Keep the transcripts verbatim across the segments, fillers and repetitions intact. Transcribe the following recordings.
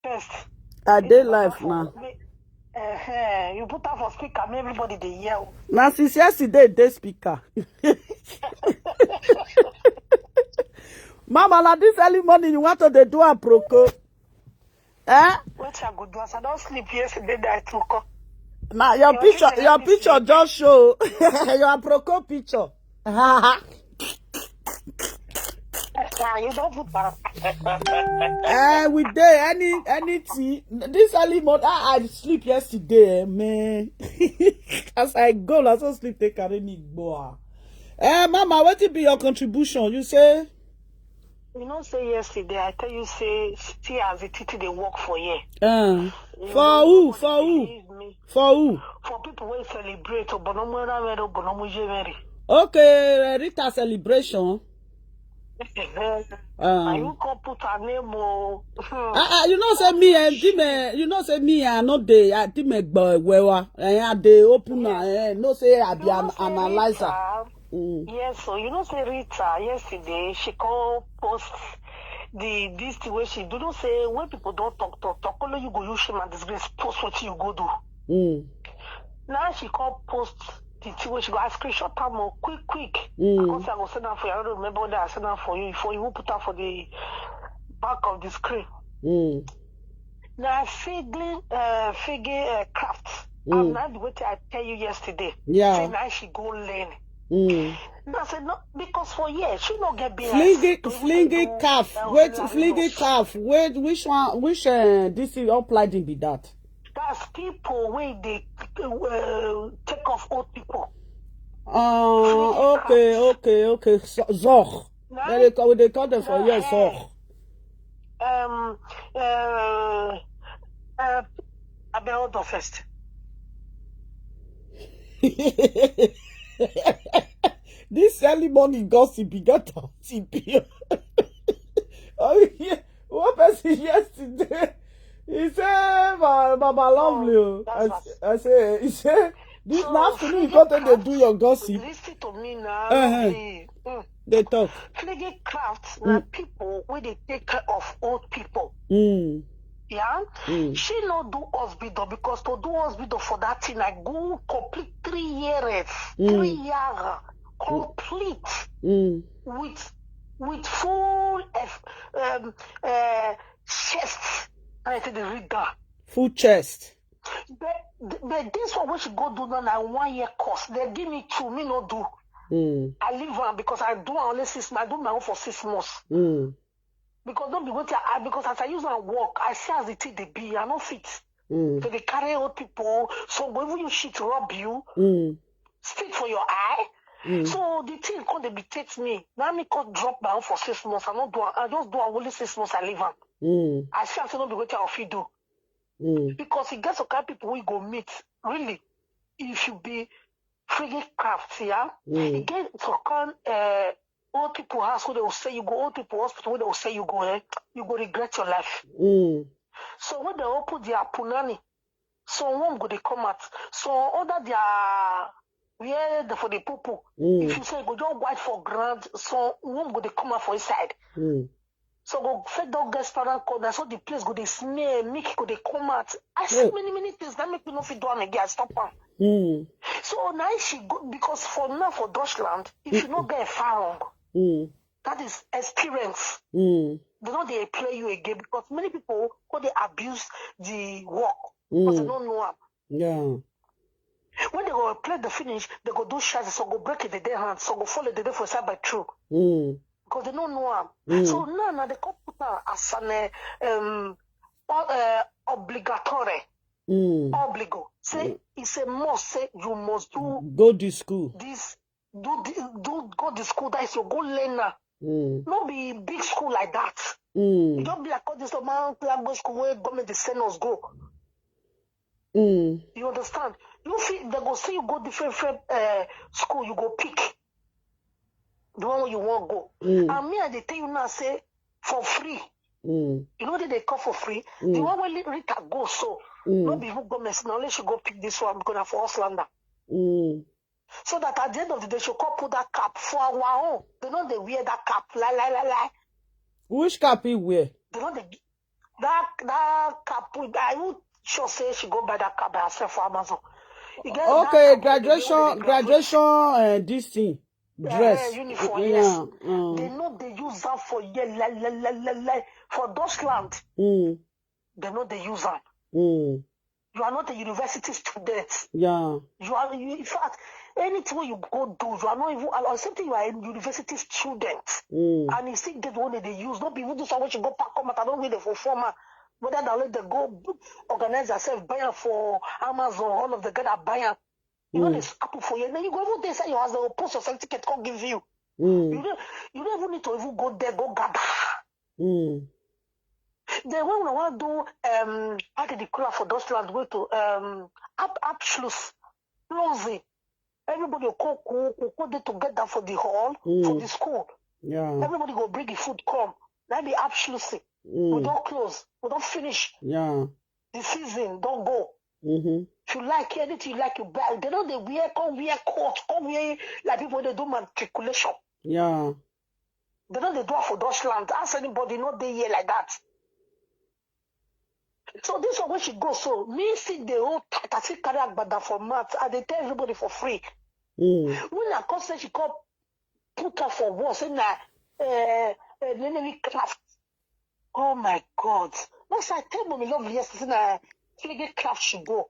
first. I dey live now. Uh, you put am for speaker, make everybody dey hear. Na since yesterday dey speaker. Mama, na this early morning you want to dey do aproko? Eh? Wetin I go do as I don sleep yesterday night to come. Na your picture, your picture just show. Your aproko picture. Ah, you don put am. Eh, we dey any anything. This early morning, I, I sleep yesterday, eh, man. As I go, na so sleep take carry me go. Ah. Eh, Mama, wetin be your contribution? You say You know say yesterday I tell you say see as the titi dey work for here. Uh, for who? For who? For who? For people wey celebrate Obonomo Eramere, Obonomo Jemere. Okay, Rita celebration. And you come put her name o. Ah, ah, you know say me and Dime, you know say me I no dey, I Dime gbo wewa. Eh, I dey open na, eh, no say I be an analyzer. Mm. Yes, so you know say Rita yesterday she come post the this thing wey she do. Know say when people don talk talk talk, only you go use shame and disgrace post wetin you go do. Mm. Now she come post the thing wey she go, I screenshot am o quick quick. Mm. I come say I go send am for you. I don't remember whether I send am for you. For you put am for the back of the screen. Mm. Na Figgy, uh, Figgy uh, Craft. Mm. And na the wetin I tell you yesterday. Yeah. Say now she go learn. Mm. And I said no, because for years she no get behind. Flingy, flingy calf. Wait, flingy calf. Wait, which one? Which uh, this is all plaiting be that? That's people wey dey uh, take off old people. Uh, okay, okay, okay. So, Zoch. Right? They dey call, they call them for here, Zoch. Um, uh, uh, abeg hold on first. This early morning gossip be get T P. Oh, yeah. One person yesterday, he say, "Ma- Mama Lovely, oh." I, I say, he say, "This So, na afternoon you come take dey do your gossip." Listen to me now. Uh-huh. See, mm. They talk. Flingy Craft na people wey dey take care of old people. Mm. Yeah? Mm. She no do hospital because to do hospital for that thing, I go complete three years. Mm. Three years. Complete Mm. with with full eff- um, uh, chest. And I say the read that. Full chest. But, but this one wey she go do now na one year course. They give me two, me no do. Mm. I leave am because I do am only six months. I do my own for six months. Mm. Because don't be wetin I because as I use am work, I see as the thing dey be. I no fit. Mm. So they carry old people. So go even you shit rub you, Mm. spit for your eye. Mm. So the thing come dey irritate me. Now me come drop my own for six months. I no do am. I just do am only six months. I leave am. Mm. I see am say no be wetin I fit do. Mm. Because e get some kind people wey go meet. Really, if you be Flingy Craft, yeah, Mm. e get some kind uh, old people house where they will say you go, old people hospital where they will say you go, eh, you go regret your life. Mm. So when they open their punani, some one go dey come out. So under their where the for the people, if Mm. you say you go just white for ground, some one go dey come out for inside. Mm. So go fed dog get spinal cord, na so the place go dey smell, milk go dey come out. I see Yeah. many many things that make me no fit do am again. I stop am. Mm. So now she go because for now for Dutchland, if you no get a firearm, Mm. that is experience. Mm. They no dey play you again because many people go dey abuse the work because they Mm. no know am. Yeah. When they go play the finish, they go do shots, so go break it the day hand, so go fall the day for side by true. Mm. Because they no know am. Mm. So now, now they come put am as an uh, um o- uh, obligatory, Mm. obligo. Say it's a must. Say you must do Go to school. This, do the, do go the school. That is your go learn now. Mm. No be big school like that. You Mm. don't be like all this man language school where government dey send us go. Mm. You understand? You feel they go see you go different different uh, school. You go pick the one you want go. Mm. And me, I dey tell you now, say for free. Mm. You know that they come for free. The Mm. One where Rita go so. No Mm. be even government. Now let you go pick this one because na for us lander. Mm. So that at the end of the day, she come put that cap for our own. They know they wear that cap. Lie, lie, lie, lie. Which cap he wear? They know they that that put, I would sure say she go buy that car by herself for Amazon. You get Okay, that car wey dey wear graduation, dey graduate. Graduation, uh, this thing, Eh, dress. uniform, Yeah. yes. Mm. They know they use that for year, la, la, la, la, la, for Dutchland. Mm. They know they use that. Mm. You are not a university student. Yeah. You are, you, in fact, anything wey you go do, you are not even, or something you are a university student. Mm. And you still get one that they use. Not be even do something you go pack come out. I don't really for former. Whether they let them go organize yourself, buy am for Amazon, all of the get buy am. You know Mm. this happen for you. Then you go even dey inside your house, they will post your certificate, come give you. Mm. You don't, you don't even need to even go there, go gather. Mm. Then when we want to do, um, how did they call am for Dutchland, go to, um, Ab-, Abschluss, closing. Everybody will come, come, come, come dey together for the hall, for Mm. the school. Yeah. Everybody go bring the food come. That be Abschlussing. We Mm. don't close. We don't finish. Yeah. The season don't go. Mm-hmm. If you like anything you like, you buy. They know they wear, come wear coat, come wear like people they do matriculation. Yeah. They know they do it for Dutchland. Ask anybody, not they here like that. So this one when she go, so me see the whole tight. I see carry agbada for mat. I dey tell everybody for free. Mm. When I come say she come put her for wall, say na, eh, eh, Nene Craft. Oh my God! Once I tell Mommy Lovely yesterday, say na Fleege Craft she go.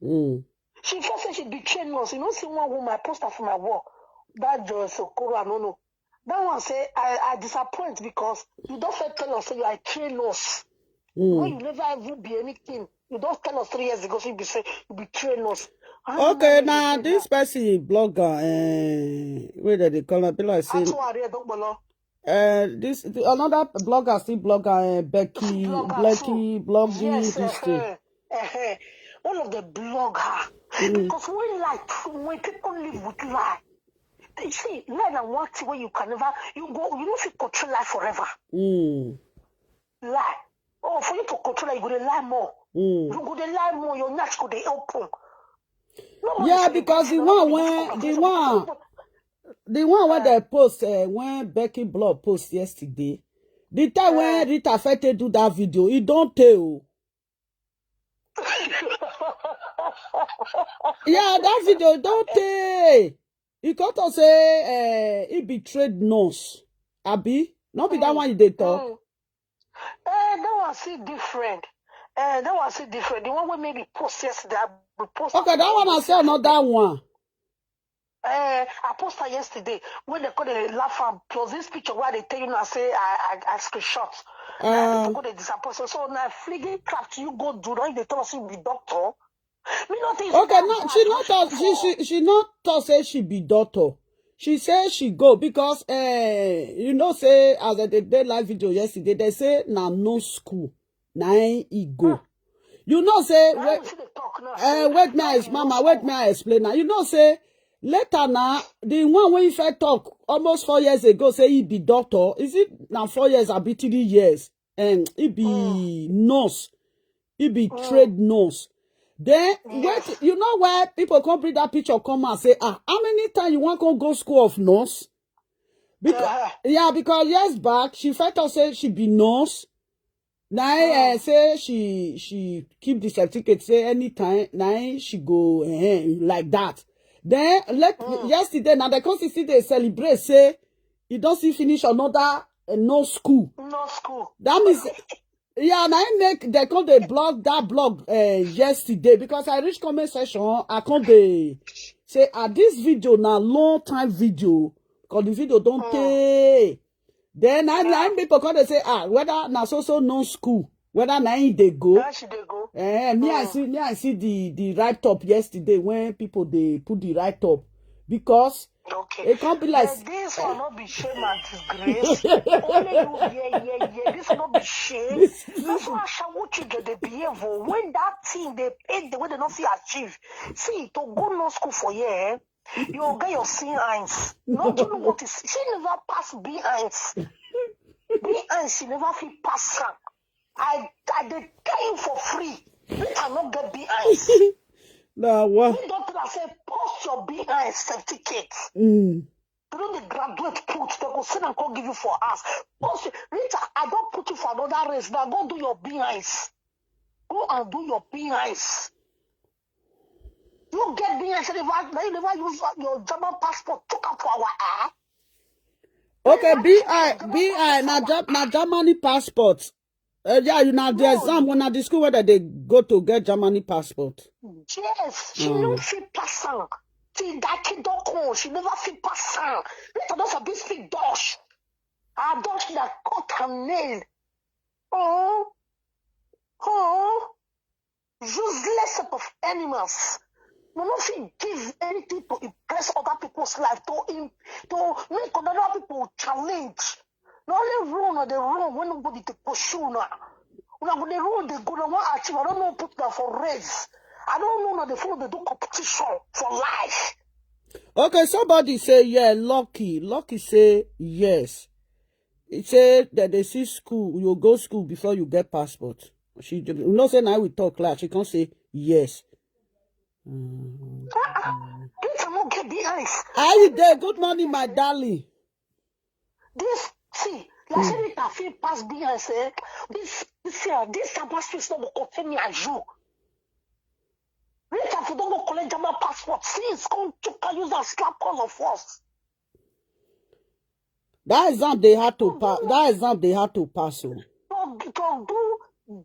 Mm. She first say she betray us. You know, see one woman I post her for my wall. That Joyce Okoro, I don't know. That one say I, I disappoint because you don't first tell us say you are train us. When Mm. you never even be anything, you don't tell us three years ago. So you be say you betray us. I don't Okay, know now anything this now. Person blogger, uh, where did they call her? Be like say, Atuwari Edokpolo. uh, this the, another blogger, still blogger, uh, Becky, Blogger too. Becky, blogging Yes, this thing. Uh-huh. Uh-huh. All of the blogger. Mm. Because when lie, when people live with lie, you see, lie na one thing where you can never, you go, you don't feel control life forever. Mm. Lie. Oh, for you to control it, you go dey lie more. Mm. You go dey lie more, your nyash go dey open. Nobody Yeah, say you go because the you one nobody go when come the and say, one the one when they post, uh, when Becky blog post yesterday, the time when Rita Fete do that video, it don't tell. Yeah, that video don't tell. He come to say, uh, he betrayed nurse. Abi, not be that Mm, one you dey talk. Mm. Eh, that one see different. Eh, that one see different. The one wey maybe post yesterday, I will post am Okay, for that one I Monday. say another one. Eh, I post her yesterday when they call the laugh am. Plus this picture where they tell you now say I I, I screenshot. Now Uh, people go dey disappoint. So, so now Fleege Craft you go do now they tell us you be doctor. Me not think Okay, that no, bad. she What not she talk. She for? she she not talk say she be doctor. She say she go because, uh, you know say as I did dey live video yesterday, they say na no school, na him he go. Ah, You know say now wait, we see the talk now. uh, Say wait me, now ex- you no mama, wait school. Me I explain now. You know say later now the one when he first talk almost four years ago say he be doctor. Is it now four years? Abi three years? And he Mm, be nurse. He be mm, trade nurse. Then yes. Wait, you know why people come bring that picture come and say, ah, how many times you want to go school of nurse? Because Uh-huh. Yeah, because years back she felt to say she be nurse. Now uh, Mm, say she she keep the certificate. Say anytime now she go uh, like that. Then let mm. Yesterday now the constituency they celebrate say you don't see finish another uh, no school. No school. That means yeah, now I make they come they blog that blog uh, yesterday because I reach comment section. I come they say ah this video na long time video because the video don't Mm, take. Then I yeah. People come they say ah whether na so so no school whether na him they go. Now she dey go. Eh, me I Mm, see me I see the the write up yesterday when people they put the write up because okay. It can't be like But this one not be shame and disgrace. Only you, yeah, yeah, yeah. This will not be shame. This That's why ashawo children they behave oh. When that thing they pay the way they don't feel achieve. See, to go no school for year, eh? You get your C eins. No, do you know what is? She never pass B eins. B eins, she never feel pass am. I I dey tell you for free. Rita no get B eins. Now what? When doctor say post your B eins certificate. Mm. You know the graduate put they go send and come give you for us. Post your- Rita, I don't put you for another race. Now go do your B eins. Go and do your B I S. You get B I S, never, you never use your German passport, took up for our eye. Okay, B I, B I, na, Jam- na Germany passport. Uh, yeah, you na the exam when na the school where they go to get Germany passport. Yes, she no fit pass am. Till that kid don come, she never fit pass am. Let her don sabi speak Dutch. Her Dutch na cut and nail. Oh, oh, useless set of animals. We no fit give anything to impress other people's life, to im to make other people challenge. Na only run una dey run when nobody dey pursue una. Una go dey run dey go, una wan achieve. I don't know put una for race. I don't know una dey follow dey do competition for life. Okay, somebody say yeah, lucky. Lucky say yes. He say that they see school, you go school before you get passport. She, you know, say now we talk like she can't say yes. This one no get B I S. How you there? Good morning, my darling. This see, like say Rita fit pass B I S. Eh? This this year, this Sabbath Swiss no go continue as you. Rita for don go collect German passport since come to can use and slap all of us. That exam they had to pass. That exam they had to pass. Oh. To, to do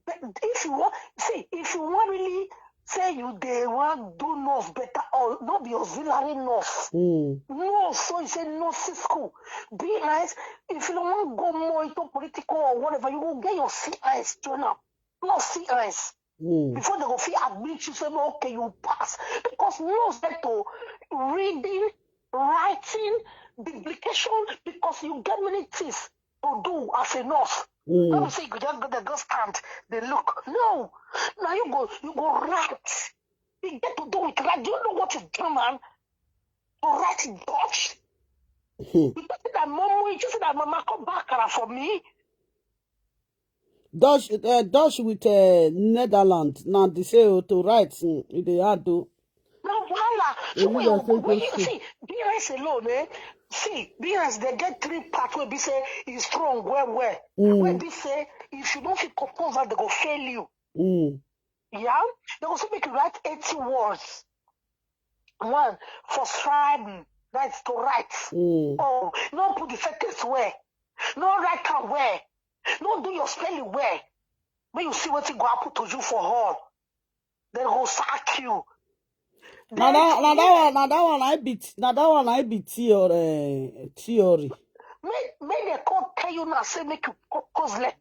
be- if you want see if you want really say you dey wan do nurse better or no be auxiliary nurse. Mm. Nurse, so you say nursing school. Be nice. If you don't want go more into political or whatever, you go get your C I S join up. No C I S. Mm. Before they go feel admit you say no, okay, you pass. Because nurse get to reading, writing, duplication, because you get many things to do as a nurse. No Mm. be say you go just go there, go stand, they look. No. Now you go, you go write. You get to do it. Like, do you know what is German? To write Dutch. Hmm. You just say that mama, you just say that mama come back for me. Dutch, uh, Dutch with uh, Netherlands. Now they say oh, to write, mm, they had to. No wahala. Yeah, So you when guys you, take when those you things. see B I S alone, eh? See, B I S they get three parts where be say is strong well well. Mm. Where be say if you don't feel compose that they go fail you. Mm. Yeah? They go say make you write eighty words. One for scribing, that's to write. Mm. Oh, no put the sentence where. No write am where. No do your spelling where. When you see what go happen to you for hall, they go sack you. Now that, now that one, now that one I beat, now that one I beat theory, theory. Make make they come tell you now say make you co- cause letter.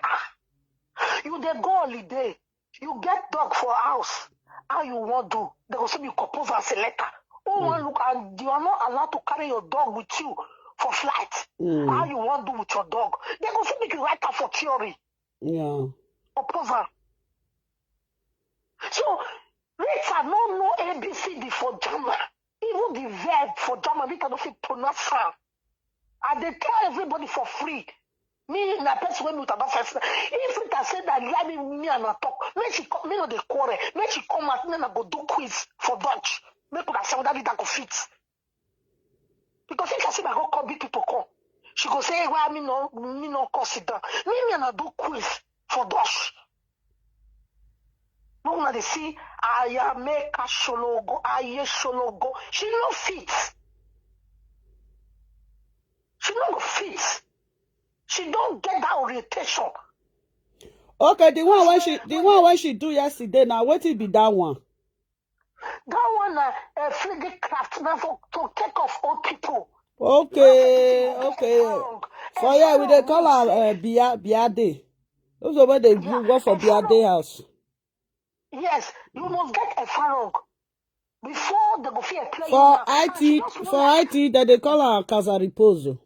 You dey go holiday. You get dog for house. How you want do? They go say you compose as a letter. Who want look and you are not allowed to carry your dog with you for flight. Mm. How you want do with your dog? They go say make you write am for theory. Yeah. Compose am. So Rita no know A B C D for German. Even the verb for German, Rita no fit pronounce am. I dey tell everybody for free. Me na person wey me with about first. If Rita say that lie me me and her talk, make she come, me no dey quarrel. Make she come out, me na go do quiz for Dutch. Make una see whether Rita go fit. Because if I say I go call big people come, she go say why me no me no come sit down. Me me and her do quiz for Dutch. No una dey see aya make a shologo, aye shologo. She no fit. She no go fit. She don't get that orientation. Okay, the one when she, the one when she do yesterday now, what it be that one? That one na a frigging craft na for to take off old people. Okay, okay. For yeah, we dey call her uh, Bia Bia Day. Those are when they do work for Bia Day house. Yes, you must get a farong before they go fit employ you For now. And she I T, just for I T, that they call her Casa Riposo.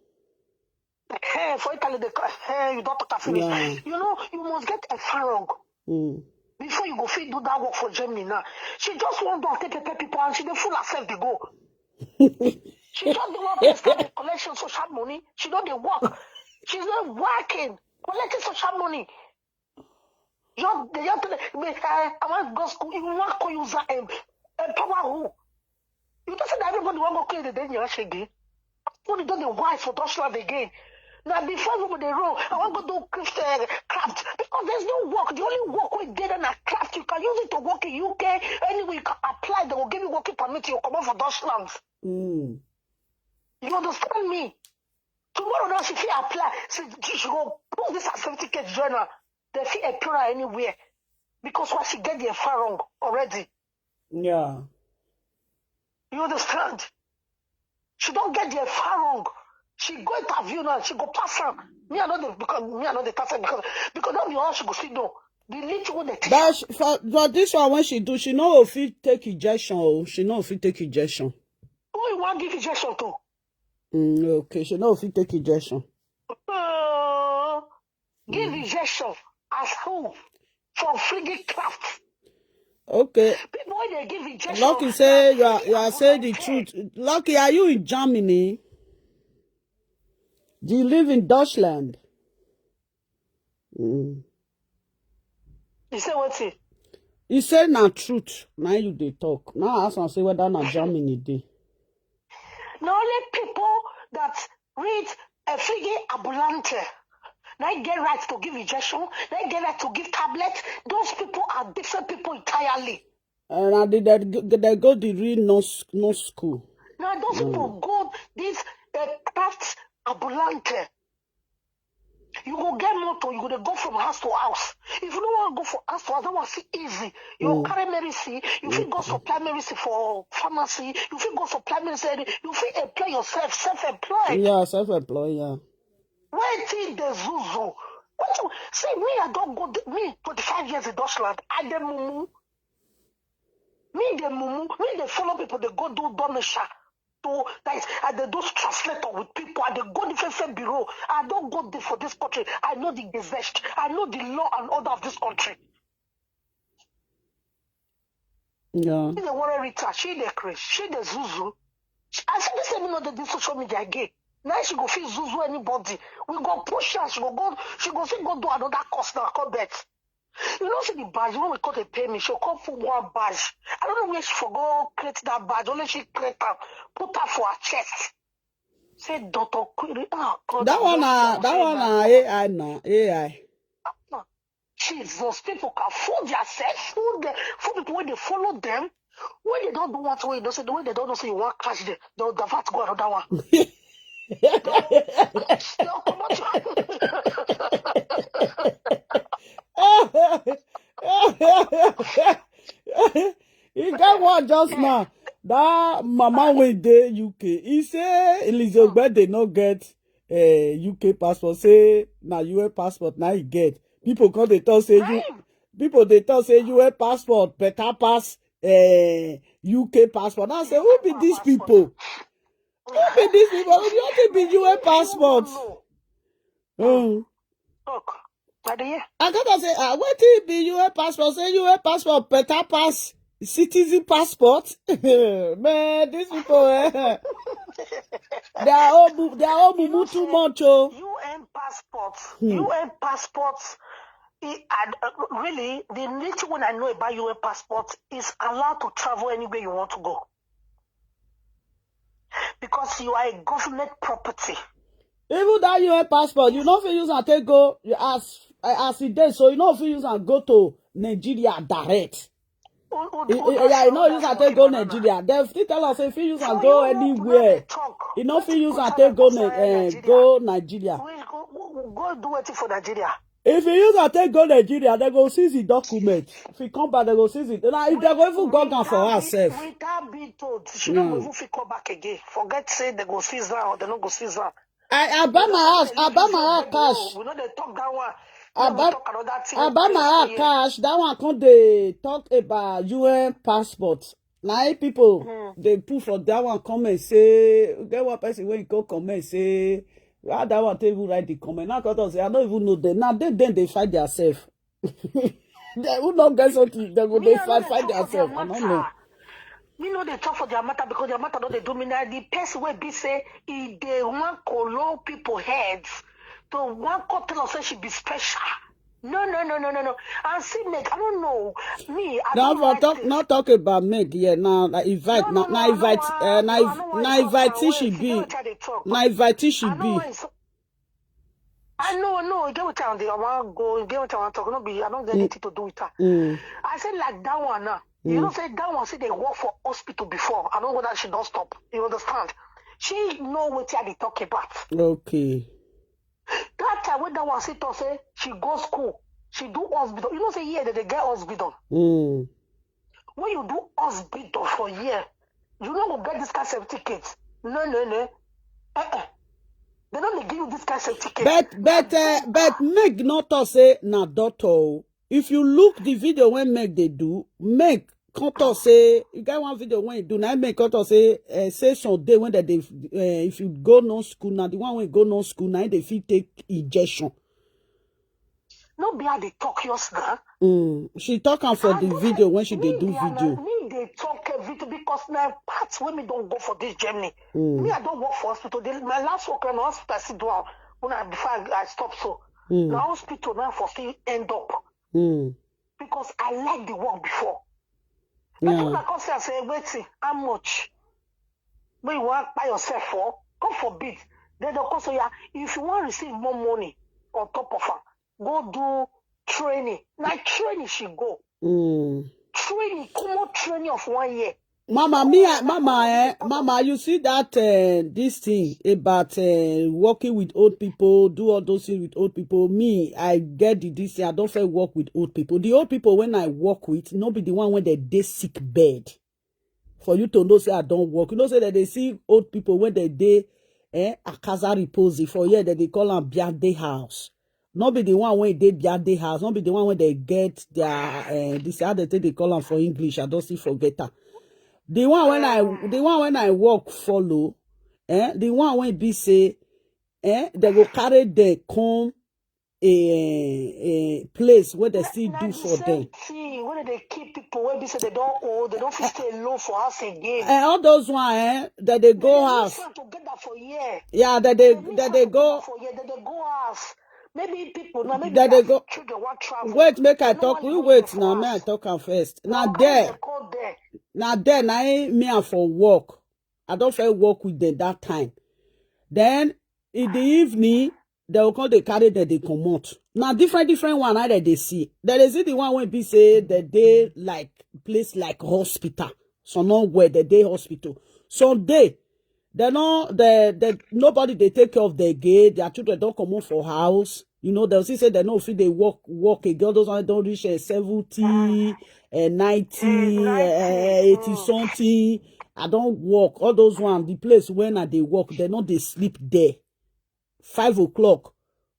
Hey, for Italy, they call, hey, you don't talk finish. Yeah. You know, you must get a farong Mm. before you go fit do that work for Germany now. She just want to take pay people and she dey fool herself dey go. She just dey work and start dey collect social money. She don't dey work. She's not working, collecting social money. Just dey just tell me, eh, I want to go school. You want to use that and empower who? You just say that everybody want to go clean the day again. Everybody don't dey wise for Dutchland again. Now before everybody dey roll, I want to go do craft, uh, craft because there's no work. The only work we did in a craft you can for Dutchland. Mm. You understand me? Tomorrow now she fit apply. She, she go put this her certificate journal. They fit appear her anywhere because why she get the far wrong already. Yeah. You understand? She don't get the far wrong. She go interview now. She go pass am. Me I know the because me I know the pass am because because not be all she go sit down. The little one that But she, for, for this one, when she do, she no fit take injection. Oh, she no fit take injection. Who you want give injection to? Mm, okay, she no fit take injection. Uh, give injection as who for frigging craft. Okay. People when they give injection. Lucky say you are you are saying the truth. Lucky, are you in Germany? Do you live in Deutschland? Mm. You say what? You say na truth. Now you dey talk. Now I ask am say whether na Germany dey. The only people that read a frigging ambulante, they get right to give injection, they get right to give tablet. Those people are different people entirely. And I did that. They go the real no no school. Now those people go this uh, craft ambulante. You go get motor, you go dey go from house to house. If you don't want to go from house to house, that one see easy. You Mm. carry medicine, you fit go supply medicine for pharmacy, you fit go supply medicine, you fit employ yourself, self-employed. Yeah, self-employed. Yeah. Wetin dey zuzu? Wetin see me I don go dey- me twenty-five years in Dutchland. I dey mumu. Me dey mumu. Me dey follow people dey go do domisha. To that is I dey do translator with people. I dey go different different bureau. I don go dey for this country. I know the gazette. I know the law and order of this country. Yeah. She dey worry Rita. She dey craze. She dey zuzu. She- I see this same no dey do social media again. Now she go fit zuzu anybody. We go push her. She go go. She go fit go do another course now. Come bet. You know, see the badge when we call the pay me. She come put one badge. I don't know where she forgot create that badge. Only she create am, put am for her chest. Say Doctor Query. Oh God, That I one, just uh, don't that say one, that. uh, A I now. A I. Jesus, people can fool themselves, fool them, fool people when they follow them. When they don't do what way, they say the way they don't know, say you want catch them, they'll divert go another one. They'll, they'll come out. He got one just now. That mama wey dey U K. He say Elizabeth they no get uh, U K passport. Say na U S passport now he get. People come they talk say you. People they talk say U S passport better pass uh, U K passport. I say who be these people? Who be these people? Who do you think be U S passport? No. Mm. Talk. I dey hear. I gotta say, ah, wetin be U S passport? Say U S passport better pass citizen passport. Man, these people, eh, they are all mu- they are all mumu too much. Oh, U N passport. Hmm. U N passport. It, I, uh, really, the little one I know about U N passport is allowed to travel anywhere you want to go. Because you are a government property. Even that U S passport, you no fit use and take go. You as as it dey, so you no fit use and go to Nigeria direct. Who- who- Eh, who eh, don yeah, you show no that use and fucking take go banana? Nigeria. They still tell us if you use and So go you no- no anywhere. dey talk. You no fit Wetin use and concern take go person Ni- eh, Nigeria? go Nigeria. We go, we- we go do wetin for Nigeria. If you use and take go Nigeria, they go seize the document. If you come back, they go seize it. Now, if they go even go down for Without herself. Be, without being told, she no No. go even fit come back again. Forget say they go seize her or they no go seize her. I I buy my house. I buy my house cash. We no dey talk that one. I Make buy we talk another thing. I buy my house cash. That one come they talk about U N passport. Now people Hmm. they put for that one comment say get one person when go comment say how that one take even write the comment. Now come talk say I don't even know them. Now they then they fight themselves. They who not get something they go Me, they I fight no fight dey talk for themselves. their I don't matter. Know. Me no dey talk for their matter because their matter no dey do me. Now the person wey be say e dey wan kolo people heads to wan come tell us say she be special. No, no, no, no, no, no. And see, Meg, I don't know. Me, I Now don't for like talk this. Not talk about Meg here. Now like invite No, now no, now no, I invite don't uh, want- now I inv- don't want now to talk invite about she if you know be what I dey talk. now invite she I know be. why it's- I know, no, you get what I want go, you get what I want talk. No be, I don't get anything to do with her. Mm. I said like that one now. You know say that one say they work for hospital before. I don't know whether she don't stop. You understand? She know what I dey talk about. Okay. That time when that one say to say she go school, she do hospital. You know say here they dey get hospital. Mm. When you do hospital for year, you no go get this kind certificate. No, no, no. Uh-uh. They don't give you this kind certificate. But but uh, but Meg not to say na doctor. O. If you look the video when Meg they do, Meg come talk say you get one video when you do now. Meg come talk say uh, say some day when that they uh, if you go no school now, the one when go no school now they fit take injection. No be how they talk yours now. Mm. She talk am for the video when she dey do Yeah, video. Me they talk everything because now parts when me don't go for this Germany. Mm. Me I don't work for hospital. The, my last work na hospital I sit down when I before I, I stop so. Mm. Now hospital now for still end up Mm. because I like the work before. But Yeah. when I come say I say wait, see, how much? When you want buy yourself for, God forbid. Then they come say yeah, if you want receive more money on top of her, go do training. Like training she go. Mm. Training, come on training of one year. Mama, me, I, mama, eh, mama, you see that uh, this thing about uh, working with old people, do all those things with old people. Me, I get the this thing. I don't feel work with old people. The old people when I work with, no be the one when they dey sick bed. For you to know say I don't work. You know say that they see old people when they dey eh, Akaza repose for here that they call am Biade house. Not be the one when they Biade house, not be the one when they get their uh, this other thing they call am for English. I don't see forget am. The one when I the one when I work follow, eh, the one when be say, eh, they go carry the come a, a place where they still do for them. Thing, when they keep people when they say they don't old, they don't feel stay alone for us again. And all those one, eh, that they go house. Together for year. Yeah, that they that they go for year, that they go house. Maybe people now maybe that they go children want travel. Wait, make I talk. You wait now. May I talk am first. Now there, now there, now me and for work. I don't feel work with them that time. Then in the evening, they will come. They carry that they come out. Now different different one. I that they see. There is the one when be say that they like place like hospital. So no where the day hospital. Some day they no the the nobody they take care of their gate. Their children don't come out for house. You know, they'll see say they no fit they work work again. All those ones don't reach uh, seventy, uh, ninety, uh, eighty something. I don't work. All those ones, the place when I they work, they know they sleep there. Five o'clock,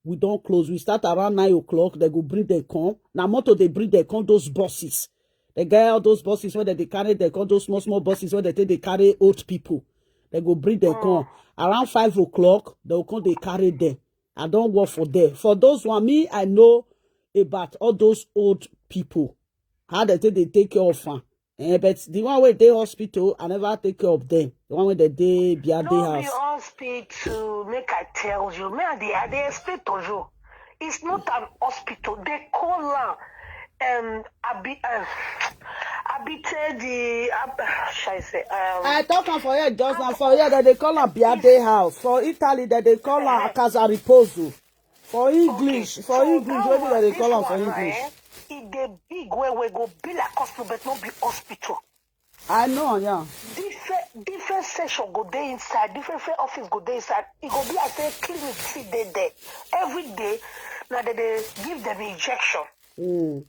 we don't close. We start around nine o'clock. They go bring them come. Now motor they bring them come. Those buses. They get all those buses where they carry them come. Those small small buses where they take they carry old people. They go bring them come around five o'clock. They will come. They carry them. I don't work for them. For those one, me I know about all those old people. How they take they take care of them. Eh, but the one where they hospital, I never take care of them. The one where they they be at the No be house. Hospital, make I tell you. Me I dey I dey explain to you. It's not an hospital. They call am um abi uh, abite the ab, shall I say um I talk am for here just now. For here that they call am Biade house. For Italy that they call am Casa Riposo. For English, for so English, that what one, do they this call am one for na, English? Eh, e dey big well well go be like hospital but no be hospital. I know, yeah. Different different section go dey inside, different different office go dey inside. E go be like say clinic fit dey there. Every day, na dem dey give them injection. Mm,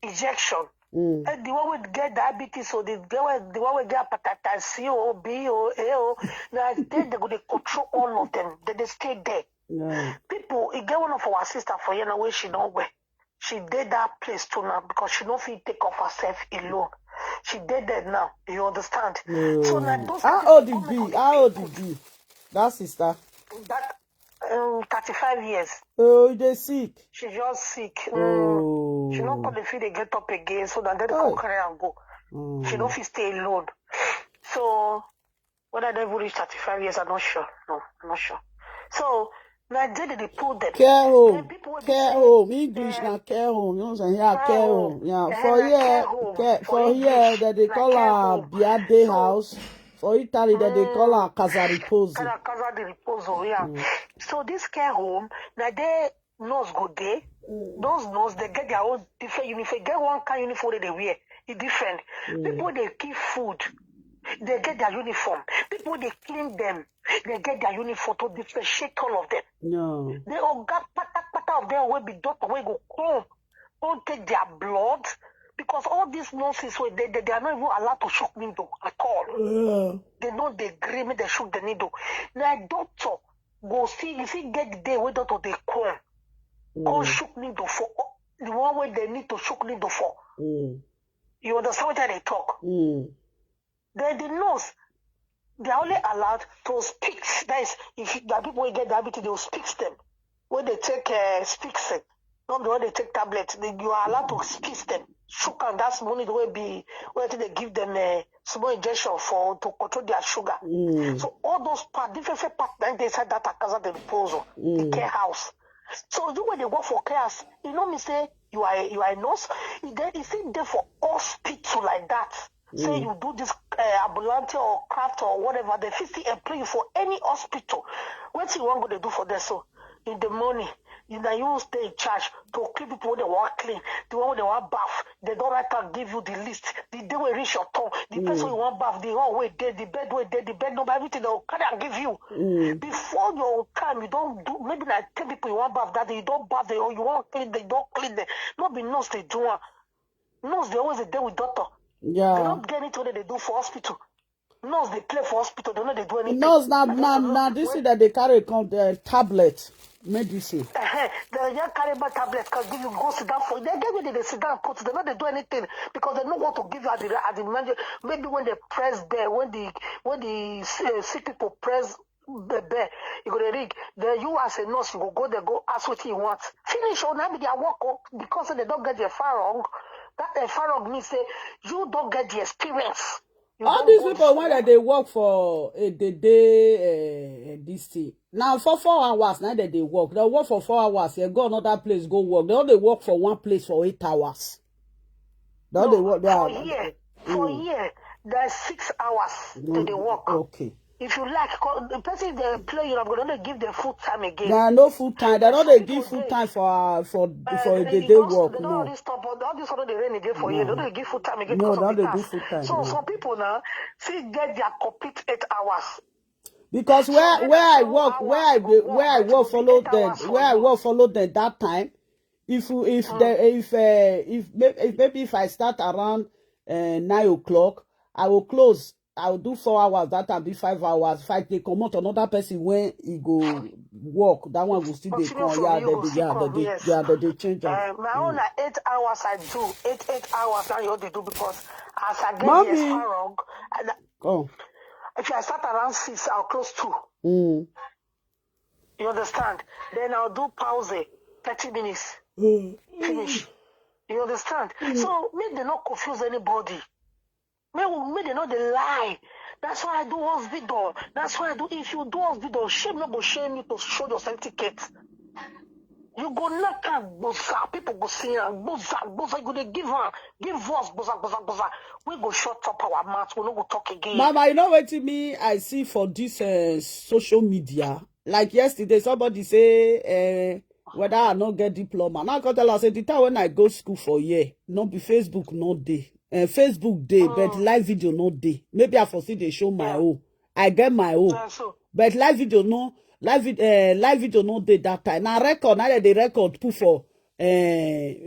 Injection. mm. Eh, the one wey get diabetes or the get wey the one wey get hepatitis C o B o A o, na there they go dey control all of them. They dey stay there. Yeah. People, e get one of our sister for here now wey she no well. She dey that place too now because she no fit take care of herself alone. She dey there now. You understand? So na Mm. those How kind old people it come make be? we dey How old put it be? That sister. That um, thirty-five years. Oh, they sick. She just sick. Mm. Oh. She no come dey fit dey get up again, so na dem Oh. come carry am go. She no Mm. fit stay alone. So whether they even reach thirty-five years, I'm not sure. No, I'm not sure. So na there they dey put them. Care Then home. people wey be Care say home. English eh, na care home. You know what I'm saying? Yeah, care care home. home. Yeah. Eh, For na here, care home. care, For for here, English, that they na call care her home. Biade So house. For Italy, that they call mm, her Casa Riposo. na Casa di Riposo, yeah. Mm. So this care home, na there nurse go dey, Those nurse, they get their own different uniform. Get one kind uniform that they wear, e different. People wey dey give food, they get their uniform. People wey dey clean them, they get their uniform to differentiate all of them. No. The oga patapata of them wey be doctor wey go come, come take their blood, because all these nurses wey they, they, they are not even allowed to shook needle at all. Uh, They no dey gree make they shook the needle. Na doctor go see, you see, get the day wey doctor dey come, come mm, shook needle for the one wey they need to shook needle for. mm, You understand what I dey talk? mm. Then the nurse, they are only allowed to speak. That is, if you, the people wey get diabetes, they will speak them. When they take uh, speak them, not the one they take tablet. They, you are allowed to speak them. Shook and that's money the way be where they give them a small injection for to control their sugar. Mm, So all those parts, different, different parts that they inside that Casa de Reposo, the mm, care house. So you when they work for care house, you know me say you are a, you are a nurse. You then you sit there for hospital like that. Say mm, you do this uh, ambulante or craft or whatever, they fit still employ you for any hospital. Wetin you wan go dey do for there so? In the morning, you na you stay in charge to clean people wey dey wan clean, the one wey dey wan baff. They don write am give you the list. The day wey reach your turn, the person mm, you wan baff, the hall wey dey, the bed wey dey, the bed number, everything they go carry am give you. mm. Before your time, you don do maybe na ten people you wan baff that day. You don baff them or you wan clean them, you don clean them. No be nurse dey do am. Nurse dey always dey dey with doctor. They Yeah. don't get anything wey they do for hospital. Nurse dey play for hospital. They no dey do anything. Nurse na na na this thing that they carry come the tablet medicine. Uh-huh. They just carry back tablet, can give you go sit down for. They get where they dey sit down put. They no dey do anything because they no want to give you at the at the manager. Maybe when they press bell, when the when the uh, sick people press the bell, you go dey ring. Then you as a nurse, you go go there, go ask what you want. Finish, oh, now be their work, oh, because they don't get their fire wrong. That their fire wrong means say you don't get the experience. You All don't these go people when school. They dey work for a day day uh, this thing. Now for four hours now they dey work. They work for four hours. They go another place go work. They only work for one place for eight hours. They only No, work. They for are here, for mm, here, there's six hours to the mm, work. Okay. If you like, co- the person they employ you, I'm gonna give them full time again. There are no full time. They don't they Some give people full dey time for uh, for uh, for a they, day they day don't work. they don't No, really stop. But all this one they rain again for you. They no, don't give full time again no. because of Don't the they do tax. full time? So No. Some people now see get their complete eight hours. Because So where when where I I follow work, where hours I for dey- work, where I it work will be follow eight them, hours for where I you. work follow them that time. If you if Mm. the if uh, if maybe if maybe if I start around uh, nine o'clock, I will close. I will do four hours. That time be five hours. If I dey comot another person when he go work, that one will still dey Continue come. from Yeah, you they go dey still yeah they come. dey Yes. yeah they dey change am. Uh, my own Mm. Na eight hours I do. Eight eight hours now you dey do because as I get the Mommy, extra wrong, and oh, if I start around six, I'll close two. mm, You understand? Then I'll do pause, thirty minutes, mm, finish. You understand? So make they not confuse anybody. Make we make they not dey lie. That's why I do hospital. That's why I do. If you do hospital, shame no go shame you to show your certificate. You go knock am gboza, people go see am gboza gboza. You go dey give am, give us gboza gboza gboza. We go shut up our mouth. We no go talk again. Mama, you know what me I see for this uh, social media. Like yesterday, somebody say uh, whether I no get diploma. Now I come tell her say the time when I go school for year, no be Facebook no day. Uh, Facebook day, but Mm. Live video no day. Maybe I foresee they show my Yeah. own. I get my own. Yeah, so But live video no, live vid, uh, live video no day that time. Now record, now they record put for uh,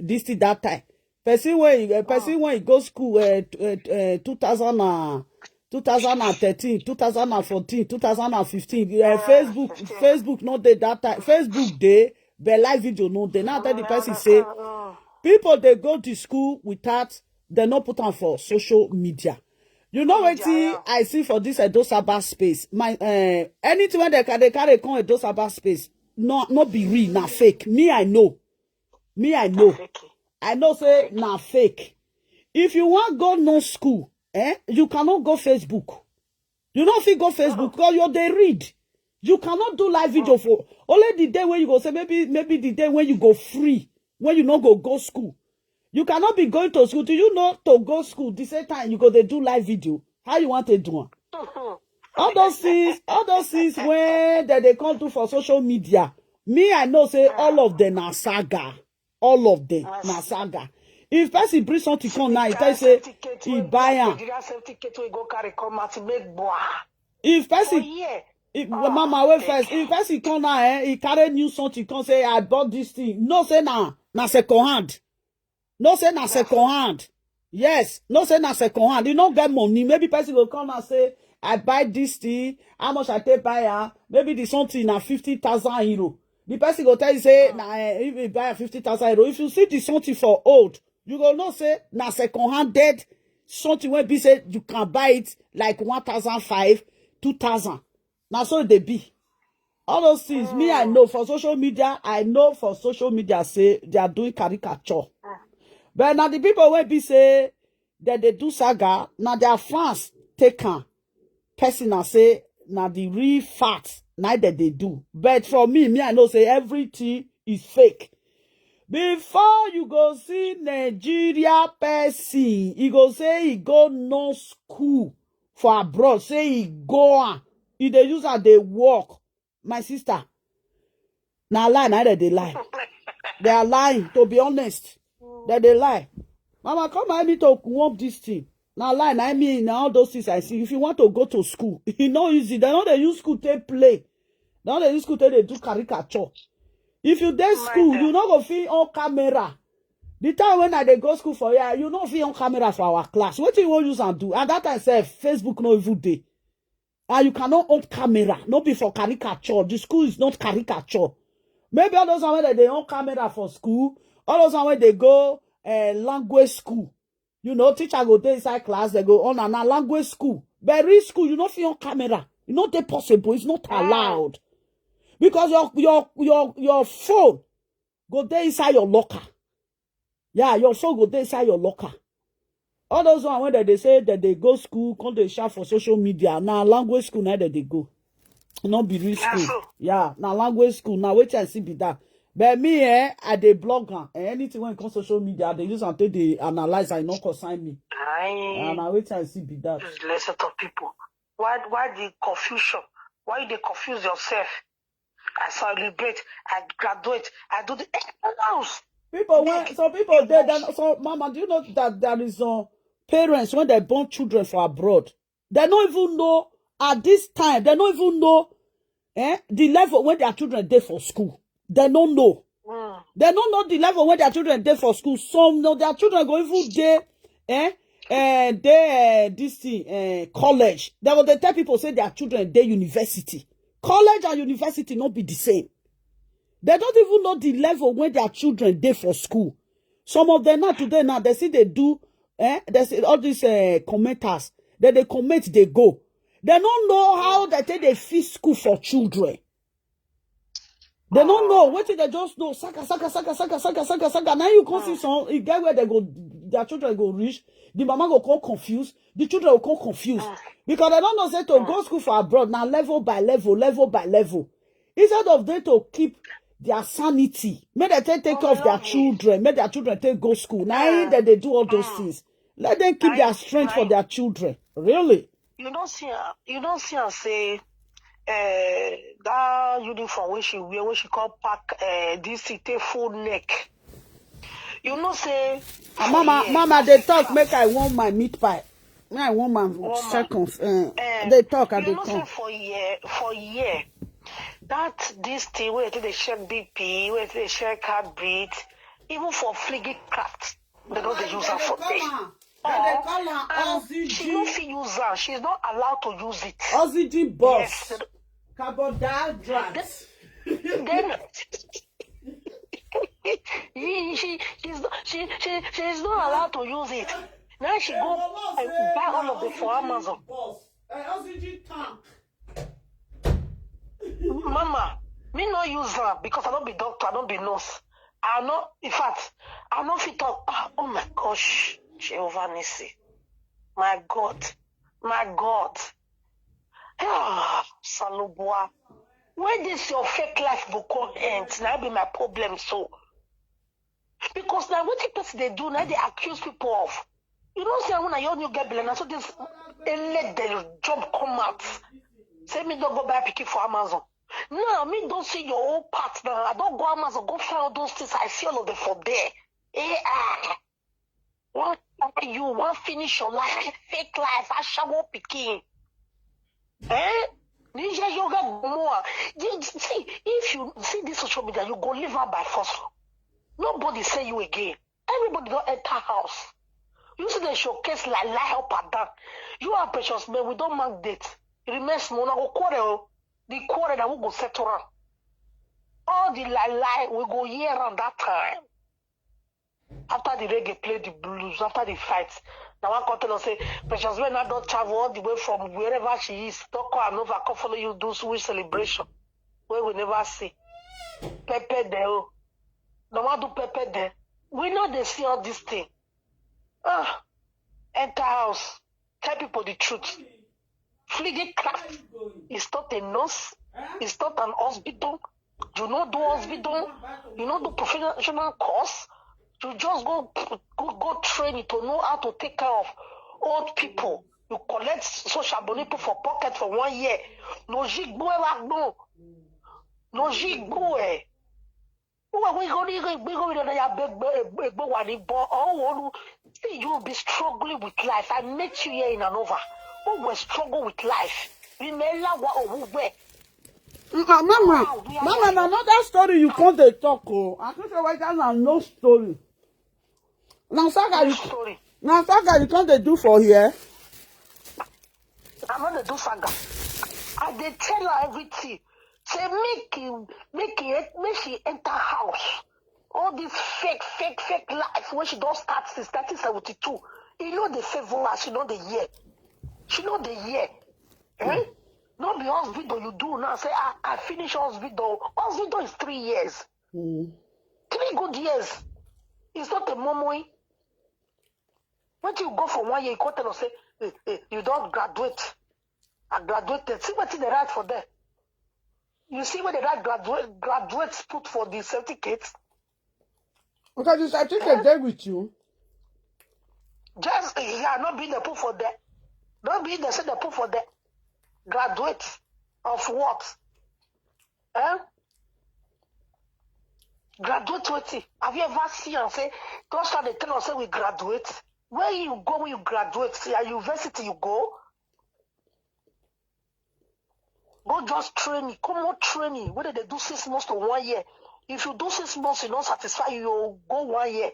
this thing that time. Person when uh, person when he go school uh, t- uh, uh, two thousand and, two thousand and thirteen, two thousand and fourteen, two thousand and fifteen. Uh, uh, Facebook, fifteen. Facebook no day that time. Facebook day, but live video no day. Now tell the Mm, I person say understand. Mm. people they go to school without they no put on for social media. You know what Media, yeah. I see for this Edo Sabbath space? My uh, anything when they can they carry come Edo Sabbath space, no no be real, na fake. Me I know, me I know, Fake. I know say na fake. If you want go no school, eh, you cannot go Facebook. You no fit go Facebook because you dey read. You cannot do live video for only the day when you go say maybe maybe the day when you go free, when you no go go school. You cannot be going to school. Do you know to go school the same time you go dey do live video? How you want to do am? All those things, all those things when that they come do for social media. Me, I know say all of them are saga. All of them na saga. If person bring something come now, he tell say he buy am. Nigeria safety kit wey go carry come out make boa. If person, if, mama, wait first. If person come now, eh, he carry new something, come say, "I bought this thing." No say na na second hand. No say na second hand. Yes, no say na second hand. You no get money. Maybe person go come and say, "I buy this thing. How much I take buy am?" Maybe the something na fifty thousand euro. The person go tell you say, "Na, eh, if you buy am fifty thousand euro." If you see the something for old, you go know say na second handed something wey be say you can buy it like one thousand five, two thousand. Na so e dey be. All those things, me, I know for social media, I know for social media say they are doing caricature. But na the people wey be say that they do saga, na their fans take am. Person na say na the real fact na that they do. But for me, me, I know say everything is fake. Before you go see Nigeria person, he go say he go no school for abroad, say he go am, he dey use am dey work. My sister, na lie na dem dey lie. They are lying, to be honest. Dem dey lie. Mama, come help me to warm this thing. Na lie na me, na all those things I see. If you want to go to school, e no easy. Dem no dey use school take play. Dem no dey use school take dey do caricature. If you dey school, you no go fit on camera. The time when I dey go school for here, you no fit on camera for our class. Wetin you wan use am do? At that time sef, Facebook no even dey. And you cannot on camera. No be for caricature. The school is not caricature. Maybe all those one wey dem dey on camera for school, all those one wey dey go, eh, language school. You know, teacher go dey inside class, dem go on, and na language school. But real school, you no fit on camera. E no dey possible. It's not allowed. Because your, your, your, your phone go dey inside your locker. Yeah, your phone go dey inside your locker. All those one wey dem dey say that they go school, come dey shout for social media. Na language school na dem dey go. No be real school. Yeah, na language school. Na wetin I see be that. But me, eh, I dey blog am. Eh, anything wey come social media, I dey use am take dey analyze am, e no concern me. Aye. Na wetin I see be that. Useless set of people. Why, why the confusion? Why you dey confuse yourself? I celebrate, I graduate, I do the house. People wey, some people dey, then some, mama, do you know that there is some parents when they born children for abroad? They no even know at this time. They no even know, eh, the level when their children dey for school. They no know. They no know the level when their children dey for school. Some of their children go even dey, eh, eh, dey, eh, this thing, eh, college. They go dey tell people say their children dey university. College and university no be the same. They don't even know the level when their children dey for school. Some of them now today now, they see they do, eh, they see all these, eh, commenters. Then they comment, they go. They don't know how they take they fix school for children. They don't know. Wetin they just know? Saka, saka, saka, saka, saka, saka, saka. Now you come see some, e get where they go, their children go reach. The mama go come confused. The children will come confused. Because they don't know say to go school for abroad. Now level by level, level by level. Instead of them to keep their sanity, make they take, take care of their children, make their children take go school. Now that they do all those things. Let them keep their strength for their children. Really? You don't see am, you don't see am say, eh, that uniform wey she wear, wey she come pack, eh, this thing take full neck. You know say Ah, mama, mama, they talk, make I warm my meat pie. Make I warm my seconds. Uh, they talk and you they know say talk. For year, for year, that this thing wey dey check B P, wey dey check heartbeat, even for flinging craft, they don't dey use am for there. They call am And she no fit use am. She's not allowed to use it. Oxygen box. Yes. Carbon dioxide. Then she, she, she's not, she, she, she's not allowed to use it. Now she go and buy all of them for Amazon. Box. Uh, oxygen tank. Mama, me no use am because I don't be doctor, I don't be nurse. I no, in fact, I no fit talk. Ah, oh my gosh, Jehovah Nissi, my God, my God. Ah, Salubua, when this your fake life go come end? Now be my problem so. Because now what the person they do now they accuse people of. You know say when I young you get belle, now so this let the job come out. Say me don't go buy pikin for Amazon. Now, me don't see your whole part now. I don't go Amazon, go find all those things. I see all of them for there. Eh, ah. One you, one finish your life, fake life, ashawo pikin. Eh? Ninja yoga more. You see, if you see this social media, you go live out by force. Nobody say you again. Everybody don't enter house. You see the showcase like lie up and down. You are precious man. We don't mark date. It remains small. Now go quarrel. The quarrel that we go settle around. All the lie lie we go hear around that time. After the reggae play the blues, after the fight, now one come tell us say Precious Bena don travel all the way from wherever she is. Don't call Anova, come follow you do sweet celebration. Where we never see. Pepe de o. No one do Pepe de. We know they see all this thing. Ah, enter house. Tell people the truth. Fleeing craft is not a nurse. It's not an hospital. You no do hospital. You no do professional course. You just go go go training to know how to take care of old people. You collect social money put for pocket for one year. No jigbo e wa gbo. No jigbo e. Who are we going to go to ya beg beg one in bo? Oh, see, you will be struggling with life. I met you here in Anova. Who will struggle with life? We may la wa owu we. Ah, mama, mama, na another story you come dey talk o. I think say why that na no story. Na saga you, Story. Na saga you come dey do for here. I no dey do saga. I dey tell her everything. Say make him, make him, make she enter house. All this fake, fake, fake life wey she don start since nineteen seventy-two. E no dey favour her. She no dey hear. She no dey hear. Eh? No be hospital you do now. Say I, I finish hospital. Hospital is three years. Three good years. It's not a momoi. When you go for one year, you come tell us say eh, eh, you don graduate. I graduated. See wetin they write for there. You see what they write graduate graduates put for the certificate. Because the certificate dey with you. Just eh, yeah, not be the put for there. Don't be the say the put for there. Graduate of what? Eh? Graduate wetin? Have you ever seen and say, just how they tell us say we graduate? Where you go when you graduate? See, at university you go? Go just training, come on training. Whether they do six months to one year. If you do six months, you don't satisfy you, you go one year.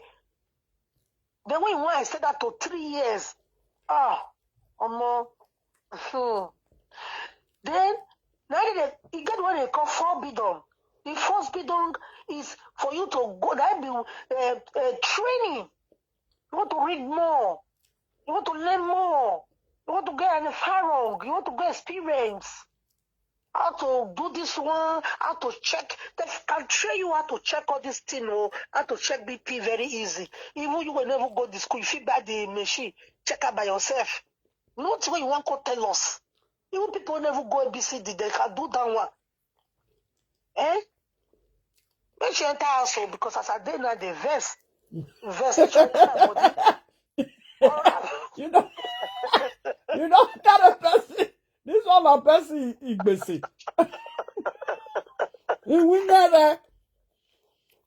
Then when you want to extend that to three years, ah, omo, hmm. Then now they, you get what they call four bidon. The first bidon is for you to go. That be uh, uh, training. You want to read more. You want to learn more. You want to get an farong. You want to get experience. How to do this one, how to check. They can train you how to check all this thing, oh, how to check B P very easy. Even you will never go to school, if you buy the machine, check out by yourself. Not when you want to tell us. Even people never go A B C D, they can do that one. Eh? Make she enter house o, because as I dey now, they vex. Vex, make she enter her body. You know, you know, kind of person. This one na person igbese. Iwunere.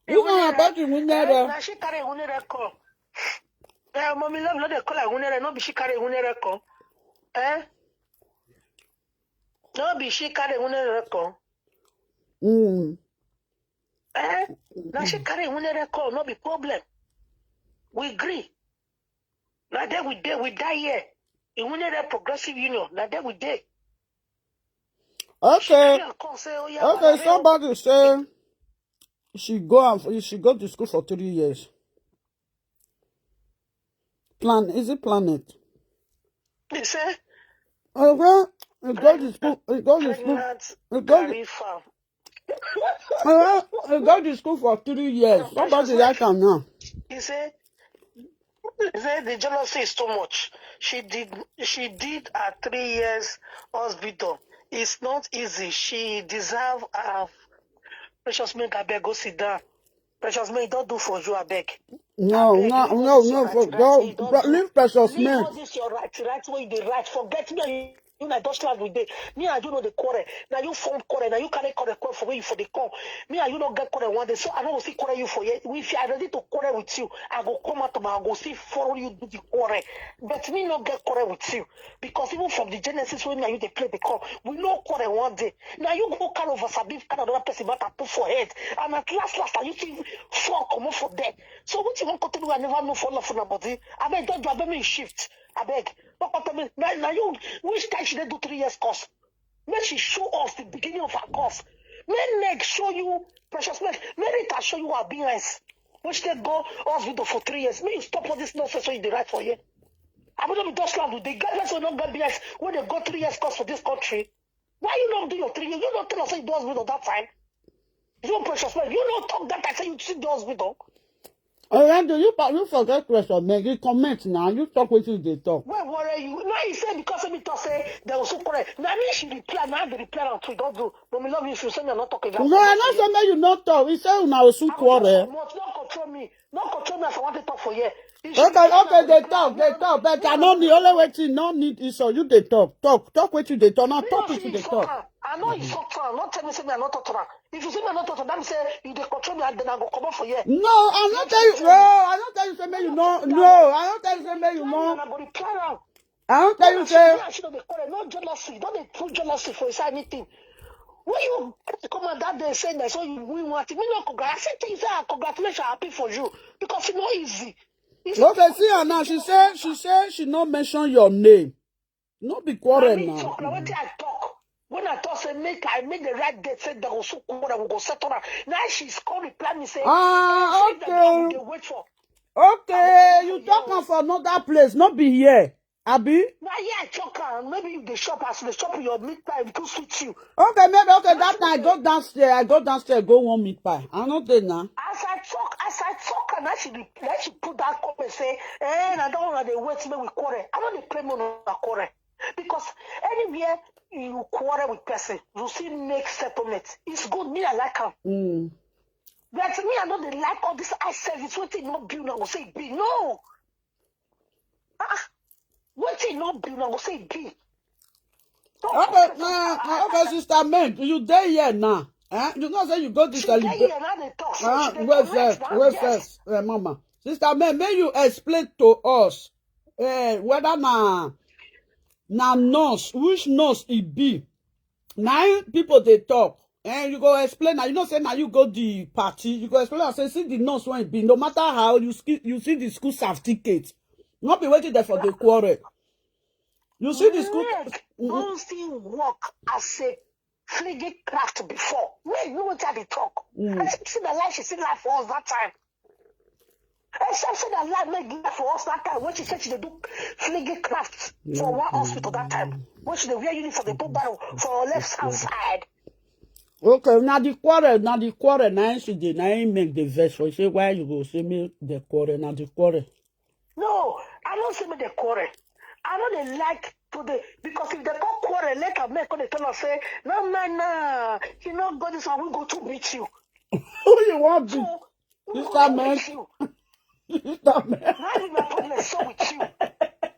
This one na person Eh, iwunere. na she carry Iwunere come. Eh, mommy love, no dey call her Iwunere, no be she carry Iwunere come. Eh? No be she carry Iwunere come. Mm. Eh? Na she carry Iwunere come, no be problem. We agree. Na there we dey, we die here. Iwunere Progressive Union, na there we dey. Okay. She come say, oh yeah, Okay, somebody say she go and she go to school for three years. Plan, is it planet? He say, Okay, he go to school. He go to school. Pregnant He go, Gary farm. okay, he go to school for three years. Somebody write am now. He say, he say the jealousy is too much. She did, she did her three years hospital. It's not easy. She deserve a Precious, make abeg go sit down. Precious, make don't do for you, abeg. No, Abeg, no, leave all no, this your no, right, for right, don't, you don't but do. Leave Precious Leave man. All this your right, right where you dey right. Forget me. You na Dutchland we dey. Me and you no dey quarrel. Na you form quarrel. Na you carry quarrel come for where you for dey come. Me and you no get quarrel one day. So I no go fit quarrel you for here. If I ready to quarrel with you, I go come out, I go see follow you do the quarrel. But me no get quarrel with you because even from the genesis when me and you dey play dey come, we no quarrel one day. Na you go carry over sabi carry another person matter put for head, and at last last na you still fall comot for there. So wetin you wan come tell me wey I never know for all of una body? Abeg, don't do abeg, make you shift. Abeg, don't come tell me na na you. Which time she dey do three years course? Make she show us the beginning of her course. Make Meg show you, Precious Meg, make Rita show you her behinds. Which dey go hospital for three years. Make you stop all this nonsense wey you dey write for here. Abi no be Dutchland we dey? Get person wey no get behinds wey dey go three years course for this country. Why you no do your three years? You no tell us say you do hospital that time. You, Precious Meg, you no talk that time say you see the hospital. Orlando, you pa- you forget question, man. You comment now. You talk wetin you dey talk. Wey worry you? No, he say because say me talk say they go soon quarrel. Na me she reply, na I dey reply am too. Don't do. But me love you, she say me I no talk again. No, I no say make you no talk. He say una go soon quarrel. No control me. No control me as I want to talk for here. If she Okay, reply, okay, na dey reply. talk, dey talk. But I no need only wetin no need insult. You dey talk, talk, talk wetin you dey talk. Now Me talk no wetin you fit dey insult talk. am. I know insult am. No tell me say me I no talk to am. If you say me I no talk to am, that mean say you dey control me, and then I go comot for here. No, I no tell you. No, I no tell you say make you no. No, I no tell you say make you no. I go reply am. I no tell you Una say. She, she no dey quarrel. No jealousy. Don't dey put jealousy for inside anything. When you come out that day say that so you win one thing, me no congrat. I say things say ah, congratulations, happy for you because e no easy. It's Okay, see her now. She say she say she no mention your name. No be Na quarrel me now. Talk na wetin I talk. When I talk say make I make the right date, say they go soon quarrel, we go settle am. Now she's come reply me say, Ah, "Eh, say the girl we okay. dey wait for." Okay, you talk am for another place, no be here. Abi? Na here I talk am. Maybe you dey shop as you dey shop your meat pie, e too sweet you. Okay, maybe okay. That night I go downstairs. I go downstairs, go one meat pie. I no dey now. As I talk, as I talk, and as she reply, she put that comment say, "Eh, na that one I dey wait make we quarrel." I no dey play me una quarrel because anywhere you quarrel with person, you still make settlement. It's good. Me, I like am. Mm. But me, I no dey like all this eye service. Wetin no be, una go say e be. No. Ah, ah. Wetin no be, una go say e be. Don't Okay, compare uh, something. uh, okay, sister Meg, you dey here now. Eh? You know say you go to She dey celebrate. Here now dey talk. So Ah, she dey wait comment first, now. Wait Yes. First, uh, mama. Sister Meg, may you explain to us uh, whether na na nurse, which nurse e be. Now people dey talk. And you go explain now. You know say now you go the party. You go explain and say see the nurse when e be. No matter how you ski, you see the school certificate. Not be waiting there for the quarrel. You see the school. Meg don still work as a fligging craft before. Meg know wetin I dey talk. Mm. I think say na lie she still lie for us that time. Except say na lie Meg lie for us that time when she said she dey do fligging craft for one hospital that time. When she dey wear uniform, dey put barrel for her left hand side. Okay, now the quarrel, now the quarrel, now she dey, now he make the verse for say why you go say me the quarrel, now the quarrel. No, I no say me dey quarrel. I no dey like to dey because if they come quarrel later, make come dey tell us say no man, nah, you no go this one, we go to beat you. Who you want be? So we Sister go to Meg. Beat you. Sister Meg. Now you my problem so with you.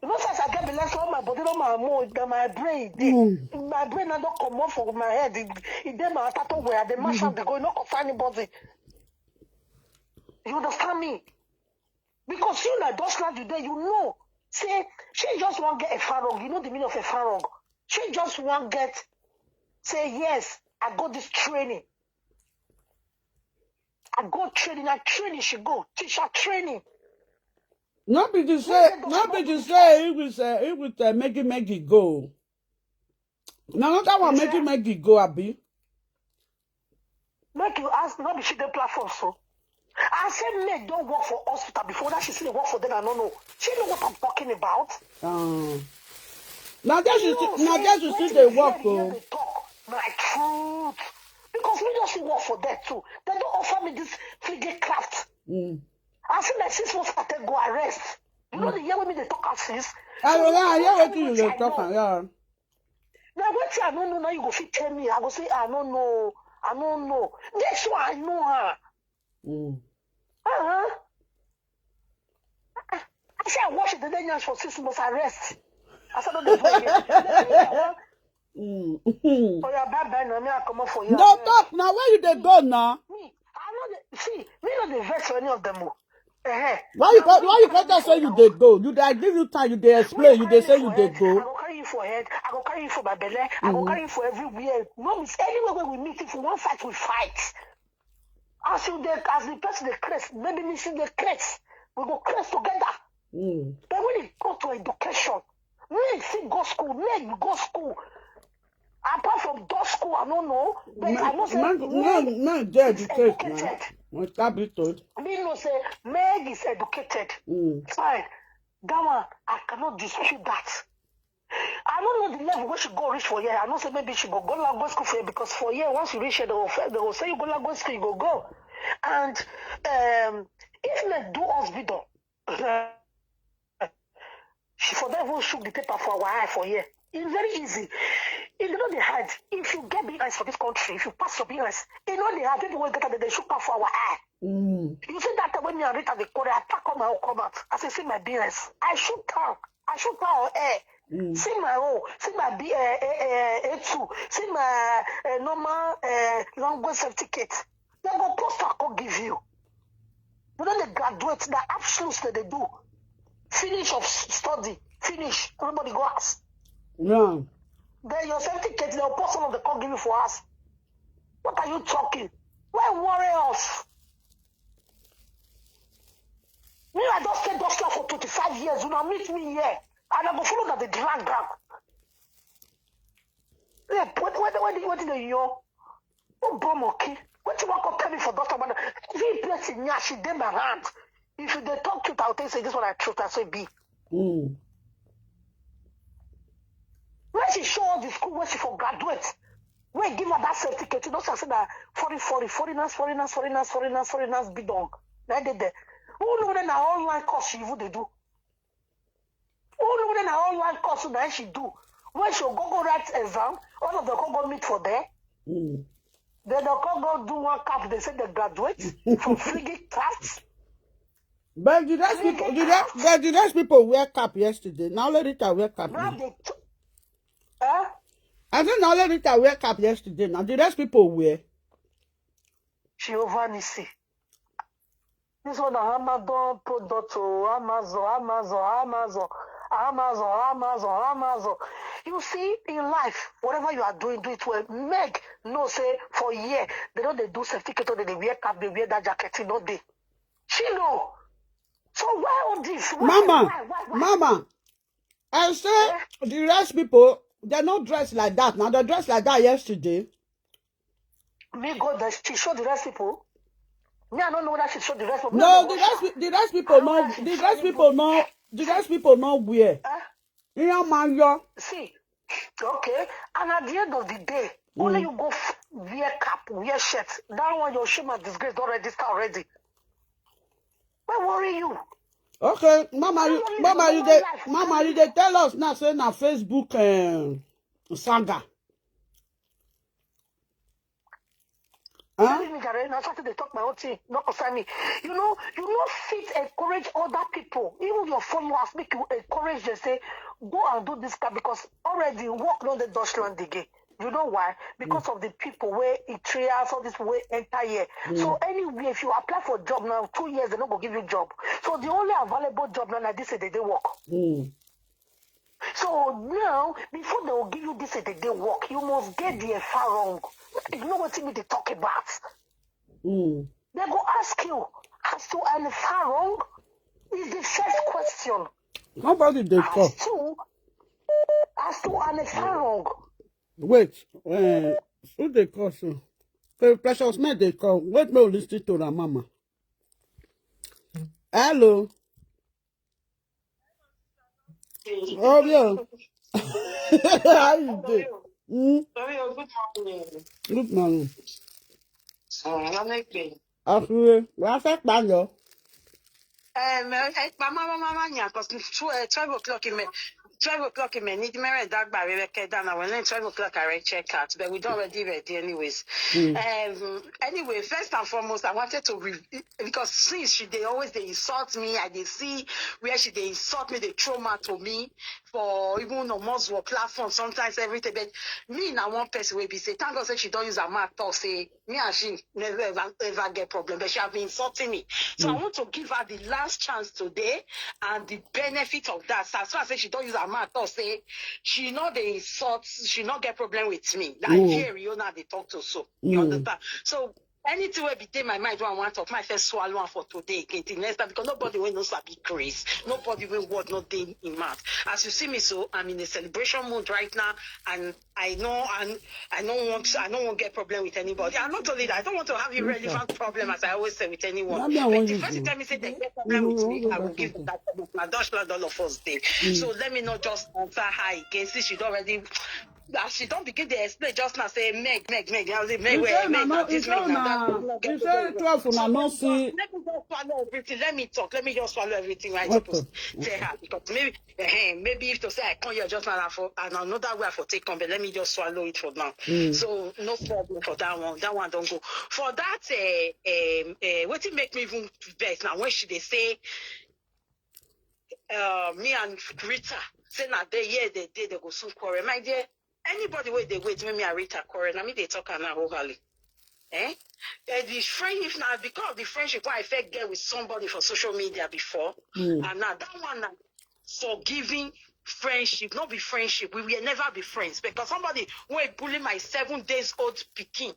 You know, since I get the last one, my body, no my more, na my brain. Dey. Mm. My brain now don't come off of my head. It, it dey my heart where they mash up, they go, no concern anybody. You understand me? Because you like Dutchland today, you know. Say, she just wan get a farrog. You know the meaning of a farrog. She just wan get, say, yes, I got this training. I go training, I training, she go. Teacher training. Not be the say, not be the say. He will say, he will say, Maggie, Maggie, go. Now not that one, Maggie, Maggie, go, Abi. Make you ask, not be she the platform so. I said, Meg don't work for hospital before that she still work for them. I don't know. She know what I'm talking about. Um, now that she, No, now say that she when still you dey work hear oh. The talk, my truth. Because me just work for them too. They don't offer me this fligging craft. Mm. I feel like six months I take go arrest. You know the year when me they talk as this. I So don't know. I what hear I what you know, dey I talk know. Am, yeah. Now what I don't know now you go fit tell me. I go say I don't know. I don't know. This one I know her. Mm. Uh-huh. I say I watch the day for six months arrest. I said, no, dey vex. Mm. Oh, yeah, bye bye. Now me, I come up for you. No talk now. Where you dey go now? Me, I know the, see, me not the vex for any of them. Oh. Uh-huh. Why you go? Why you go tell say you dey go? You dey give you time. You dey explain. You dey say you dey I go. Go carry you for head. I go carry you for my belly. I go carry you for everywhere. No miss anywhere where we meet. If we one fight, we fight. As you dey, as the person dey craze, maybe me see dey craze. We go craze together. Mm. But when it come to education, me see go school, me go school. Apart from go school, I don't know. But I know say Man, me man, man, dey is educate now. educated. When that be told. Me know say Meg is educated. Mm. Fine. That one, I cannot dispute that. I don't know the level where she go reach for here. I know say maybe she go go language school for here because for here, once you reach here, they will, they will say you go language school, you go go. And um, if they do hospital, she for that even shoot the paper for our eye for here. It's very easy. If you know the hard, if you get B S for this country, if you pass your B S, you know the hard people will get that they shoot paper for our eye. Mm. You see that time when me and Rita the Korea attack on my own comment. I say, see my B S. I shoot down. I shoot down on air. Mm. See my own. See my B uh, uh, uh, A two. See my uh, normal uh, language certificate. They go post I go give you. You know they graduate. The absolutes that they do. Finish of s- study. Finish. Everybody go ask. Yeah. Then your certificate, they'll post all of the call give you for us. What are you talking? Why worry us? Me, I just stay doctor for twenty-five years. You know, meet me here. And I go follow that the drag ground. Yeah, what what what what did you know? Oh, Bomoki. What you want to tell me for doctor? But the person, yeah, she did my hand. If you dey talk truth, I'll tell you say this one I truth, I say be. Mm. When she show all the school where she for graduate, when give her that certificate, you know, she say that foreign, foreign, foreigners, foreigners, foreigners, foreigners, foreigners, be dog. Like they there. Who know then her online course she even they do? Who know then her online course that she do? When she go go write exam, all of them go go meet for there. Mm. Then they go go do one cap. They say they graduate from Friggy Craft. But the rest people, the rest, but the rest people wear cap yesterday. Now let Rita wear cap. Now Now. They, t- eh? I said now let Rita wear cap yesterday. Now the rest people wear. Jehovah Nissi. This one na Amazon product, oh, Amazon, Amazon, Amazon, Amazon, Amazon, Amazon. You see, in life, whatever you are doing, do it well. Meg know say for year they don't they do certificate or they wear cap, they wear that jacket, you know they. She know. So why all this? Why, Mama, why, why, why? Mama, I say the rest people, they're not dressed like that. Now they dressed like that yesterday. Me go there. She show the rest people. Me, I don't know whether she show the rest people. No, Me, the I rest, don't the rest people no, the rest people no, the rest people no wear. Eh? You know, man, yo. See, okay, and at the end of the day, only you go f- wear cap, wear shirt. That one, your shame and disgrace don't register already. Why worry you? Okay, Mama, you, Only Mama, the you one dey, life. Mama, you dey tell us now say na Facebook um, saga. Huh? Leave me, Jare. Now start to dey talk my own thing. No concern me. You know, you know, fit encourage other people, even your followers, make you encourage them. Say, go and do this stuff because already work not the Dutchland again. You know why? Because of the people where it trials, all this way enter here. So anyway, if you apply for job now, two years they not go give you job. So the only available job now like this is they, they work. Mm. So now, before they will give you this is they, they work, you must get the far wrong. You know what me they talk about. Mm. They go ask you as to an far wrong is the first question. Nobody dey call. As to as to an far wrong. Wait, uh, who dey call so? Pre- Precious men dey call. Wait, no, listen to the mama. Hello. Oh yeah. How you dey? Mm, Sorry, oh, good morning. good morning. Mm, I'm okay. Akure, wàá fẹ́ pa lọ. Um, I, I, my mama, mama, yeah, because twelve, twelve o'clock in me, twelve o'clock in me, need me red dog by Rebecca down. I went in twelve o'clock, I read check out, but we don't already ready anyways. Um, anyway, first and foremost, I wanted to, re- because since she, they always, they insult me, I they see where she, they insult me, they throw mouth to me. for even on Moswork platform sometimes everything. But me na one person wey be say, thank God say she don use her mouth talk say me and she never ever ever get problem. But she have been insulting me. So I want to give her the last chance today and the benefit of that. So as far as say she don use her mouth talk say she no dey insult, she no get problem with me. That Mm. Jerry Fiona dey talk to so. You Mm. understand? So anything wey be dey my mind wey I wan talk, my first swallow am for today again till next time, because nobody wey no sabi grace, nobody wey word no dey in mouth. As you see me so, I'm in a celebration mood right now, and I know and I don't want I don't want get problem with anybody. And not only that, I don't want to have Yes, sir. irrelevant problem, as I always say, with anyone. That me I But want the you first to. time you say they get You problem with know me, what I will that give person. That problem. Now that's not all of us dey. Mm. So let me not just answer her again since she don't already as she don't begin to explain just now, say Meg, Meg, Meg. I was like, Meg, You wait, say na Meg, now no, you this Meg, say now that na, Meg, you Meg, say Meg, Meg. twelve una So no let me just, see. let me just swallow everything. Let me talk. Let me just swallow everything right Okay. Suppose tell her because maybe, eh, maybe if to say I come here just now for and another way I for take come, but let me just swallow it for now. Mm. So no problem for that one. That one don't go for that. Uh, um, uh, what it make me even vex now when she they say uh, me and Rita say na dey here they dey they go soon quarrel. My dear, anybody wey dey wait make me and Rita quarrel, na me dey talk am now wholly. Eh? Eh, the friend, if na because of the friendship wey I first get with somebody for social media before, Mm. and now that one na forgiving friendship, not be friendship. We will never be friends because somebody wey bully my seven days old pikin,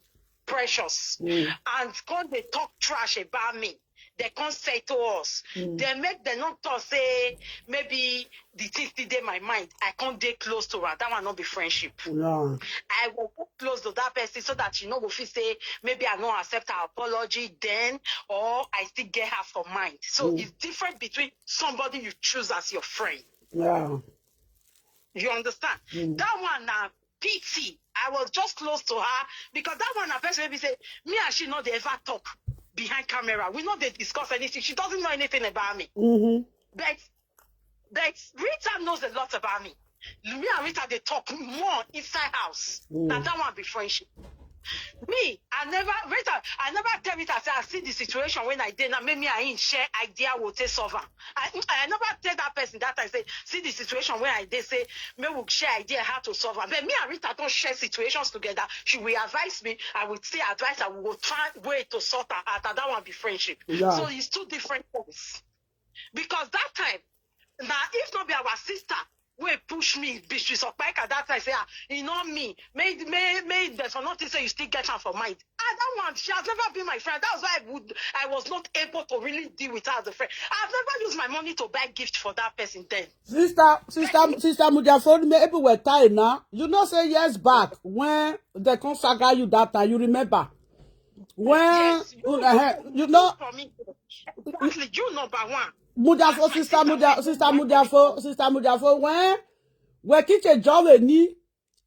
Precious, Mm. and come dey talk trash about me. They come say to us, Mm. they make them not talk say maybe the thing still dey my mind. I can't dey close to her. That one not be friendship. Yeah. I will go close to that person so that you know go feel say maybe I no accept her apology then, or I still get her for mind. So Mm. it's different between somebody you choose as your friend. Yeah. You understand? Mm. That one na pity. I was just close to her because that one na person wey be say me and she no dey ever talk behind camera. We no dey discuss anything. She doesn't know anything about me. Mm-hmm. But but Rita knows a lot about me. Me and Rita dey talk more inside house Mm. than that one be friendship. Me, I never Rita, I never tell Rita say I see the situation when I dey now. Make me and him share idea will take solve am. I, I never tell that person that I say see the situation where I dey say me will share idea how to solve am. But me and Rita don't share situations together. She will advise me. I will still advise her. We will find way to sort her out. And that one be friendship. Yeah. So it's two different things. Because that time, now if not be our sister, wey push me, Beatrice Okpaika that time say ah, e no me. May may may there's nothing say you still get her for mind. And that one, she has never been my friend. That's why I would I was not able to really deal with her as a friend. I've never used my money to buy gift for that person then. Sister, sister, sister Mudiafo, maybe we tie now. You know, say years back when they come saga you that time, you remember? When Yes, you uh, you know, for me. Exactly, you number one. Mudiafo, sister Mudia, sister Mudiafo, sister Mudiafo, when we teach a job a knee,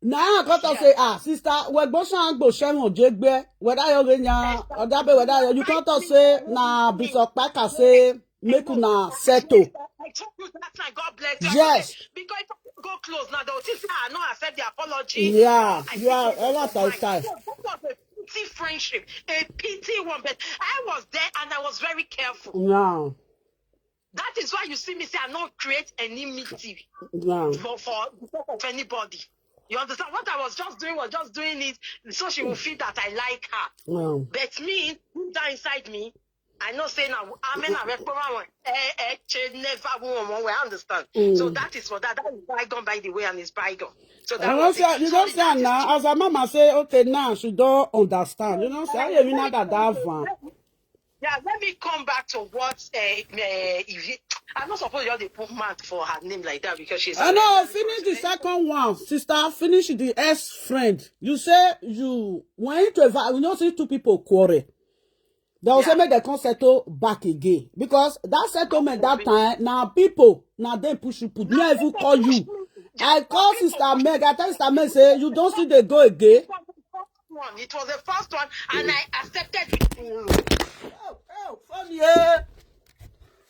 now I got to say, ah, sister, we go shan go shem on jegbe, whether you genya, or that be whether you can't talk say, na Bishop Packer say, make una settle. I told you that time, God bless you. Yes. Because if I go close now, they'll think say I no accept the apology. Yeah, I yeah, think a lot they of time. So that was a pity friendship, a pity one. But I was there and I was very careful. Now, That is why you see me say I don't create enmity now, for for because of anybody. You understand? What I was just doing was just doing it so she will feel that I like her. now. But me, deep down inside me, I know say now I'm in a respect one. Eh, eh, change never one one way. I understand. Mm. So that is for that. That is bygone by the way and it's bygone. So that I don't was say, it. you So don't it- say now, as a mama say, okay, now she don't understand. You know, say, you know that that one. Yeah, let me come back to what uh, uh, Ivy. I'm not supposed to just dey put mouth for her name like that because she's. I know, finish the second one, sister. Finish the ex friend. You say you when to ever, you know, see two people quarrel. They will say Yeah. make they come settle back again because that settlement that time now people now they push you put me I even call you. I call sister Meg. I tell sister Meg say you don't see they go again. One. It was the first one, and I accepted it. Oh, oh, funny, eh?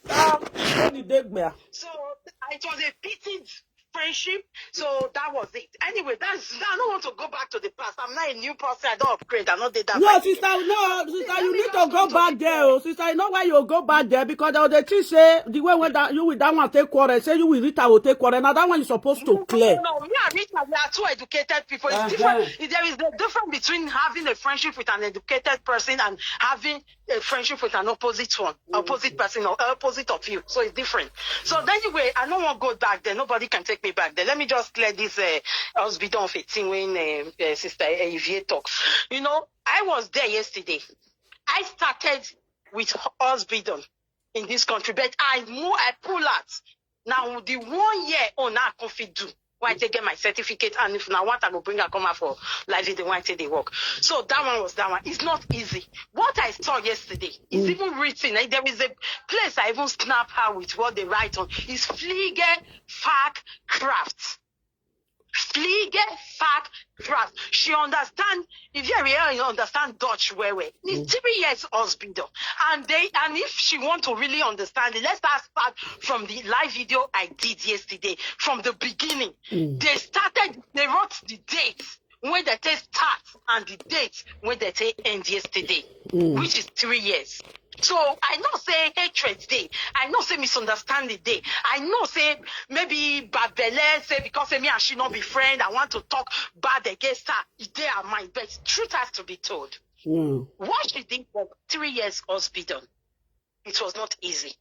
Ah, funny, dey gbia. So it was a pity friendship. So that was it. Anyway, that's I don't want to go back to the past. I'm not a new person. I don't upgrade. I'm not did that. No, sister, no, sister, you need to go back there. Oh. Sister, you know why you go back there? Because they teach say the way when that you with that one take quarrel, say you with Rita will take quarrel. Now that one is supposed to clear. No, no, me and Rita, we are two educated people. It's uh-huh. different. There is a difference between having a friendship with an educated person and having a friendship with an opposite one, mm. opposite person or opposite of you. So it's different. So mm. anyway, I don't want to go back there. Nobody can take me back there. Let me just clear this uh, husband of a thing when uh, uh, Sister Evie talks. You know, I was there yesterday. I started with husband in this country, but I move, I pull out. Now the one year on I can fit do. Why I take get my certificate and if now what I go bring her come out for life is the one take the work. So that one was that one. It's not easy. What I saw yesterday is mm. even written. Like there is a place I even snap her with what they write on. Is Fliege Fach Craft. Fliege Fach Craft. She understand if you really understand Dutch well well. It's mm. three years hospital. And they and if she want to really understand it, let's start, start from the live video I did yesterday. From the beginning. Mm. They started, they wrote the date when they take start and the date when they take end yesterday, mm. which is three years. So I know say hatred day. I know say misunderstanding day. I know say maybe bad belle say because say me and she not be friend, I want to talk bad against her. They are mine, but truth has to be told. Mm. What she did for three years hospital, it was not easy.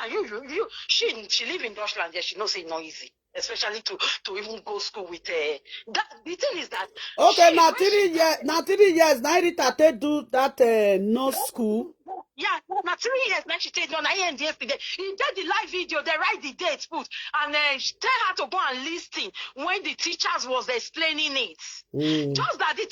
And you, you, you she she live in Dutchland, yeah, she knows it's not easy. Especially to to even go school with uh, that. The thing is that okay, now three years, now three years, now Rita take do that uh, no school. Yeah, now three years now she take on I end yesterday. He did the live video, they write the date put, and uh, tell her to go and listen when the teachers was explaining it. Mm. Just that the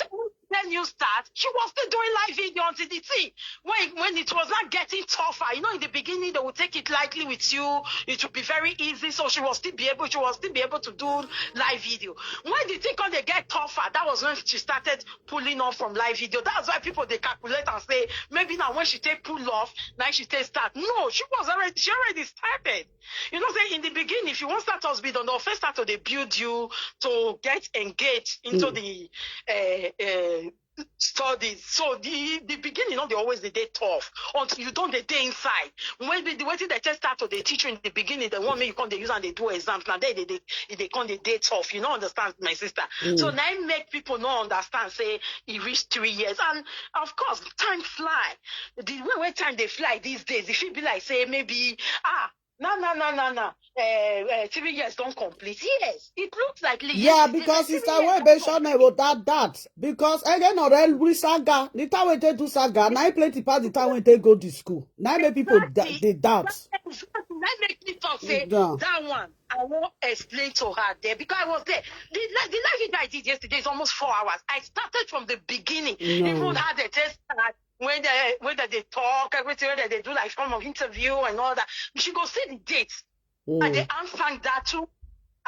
then you start, she was still doing live video until the thing when when it was not getting tougher. You know, in the beginning they would take it lightly with you, it would be very easy. So she was still be able, she was still be able to do live video. When the thing come they get tougher, that was when she started pulling off from live video. That's why people they calculate and say maybe now when she take pull off, now she take start. No, she was already she already started. You know, say in the beginning, if you want start hospital, they'll first start to they build you to get engaged into mm. the uh, uh, studies. So the the beginning, not they always the day tough until you don't the day inside. When the, the way they just start to they teach you in the beginning, they want me you come they use and they do exams. Now they they they, they come the day tough. You don't understand, my sister. Mm. So now I make people not understand. Say it reached three years, and of course time fly. The way when time they fly these days, if you be like say maybe ah no, no, no, no, no. Uh, uh, three years don't complete. Yes, it looks like yeah, because it's a way they show me with that that because again or else we saga the time we take do saga now plenty pass the time we take go to school now make people exactly. da- they doubt. Exactly. That make me talk say yeah. that one. I won't explain to her there because I was there. The, the live video I did yesterday is almost four hours. I started from the beginning. No. Even how the test start, when they when they talk, everything that they do like form of interview and all that. She go see the dates. Mm. And they unfang that too.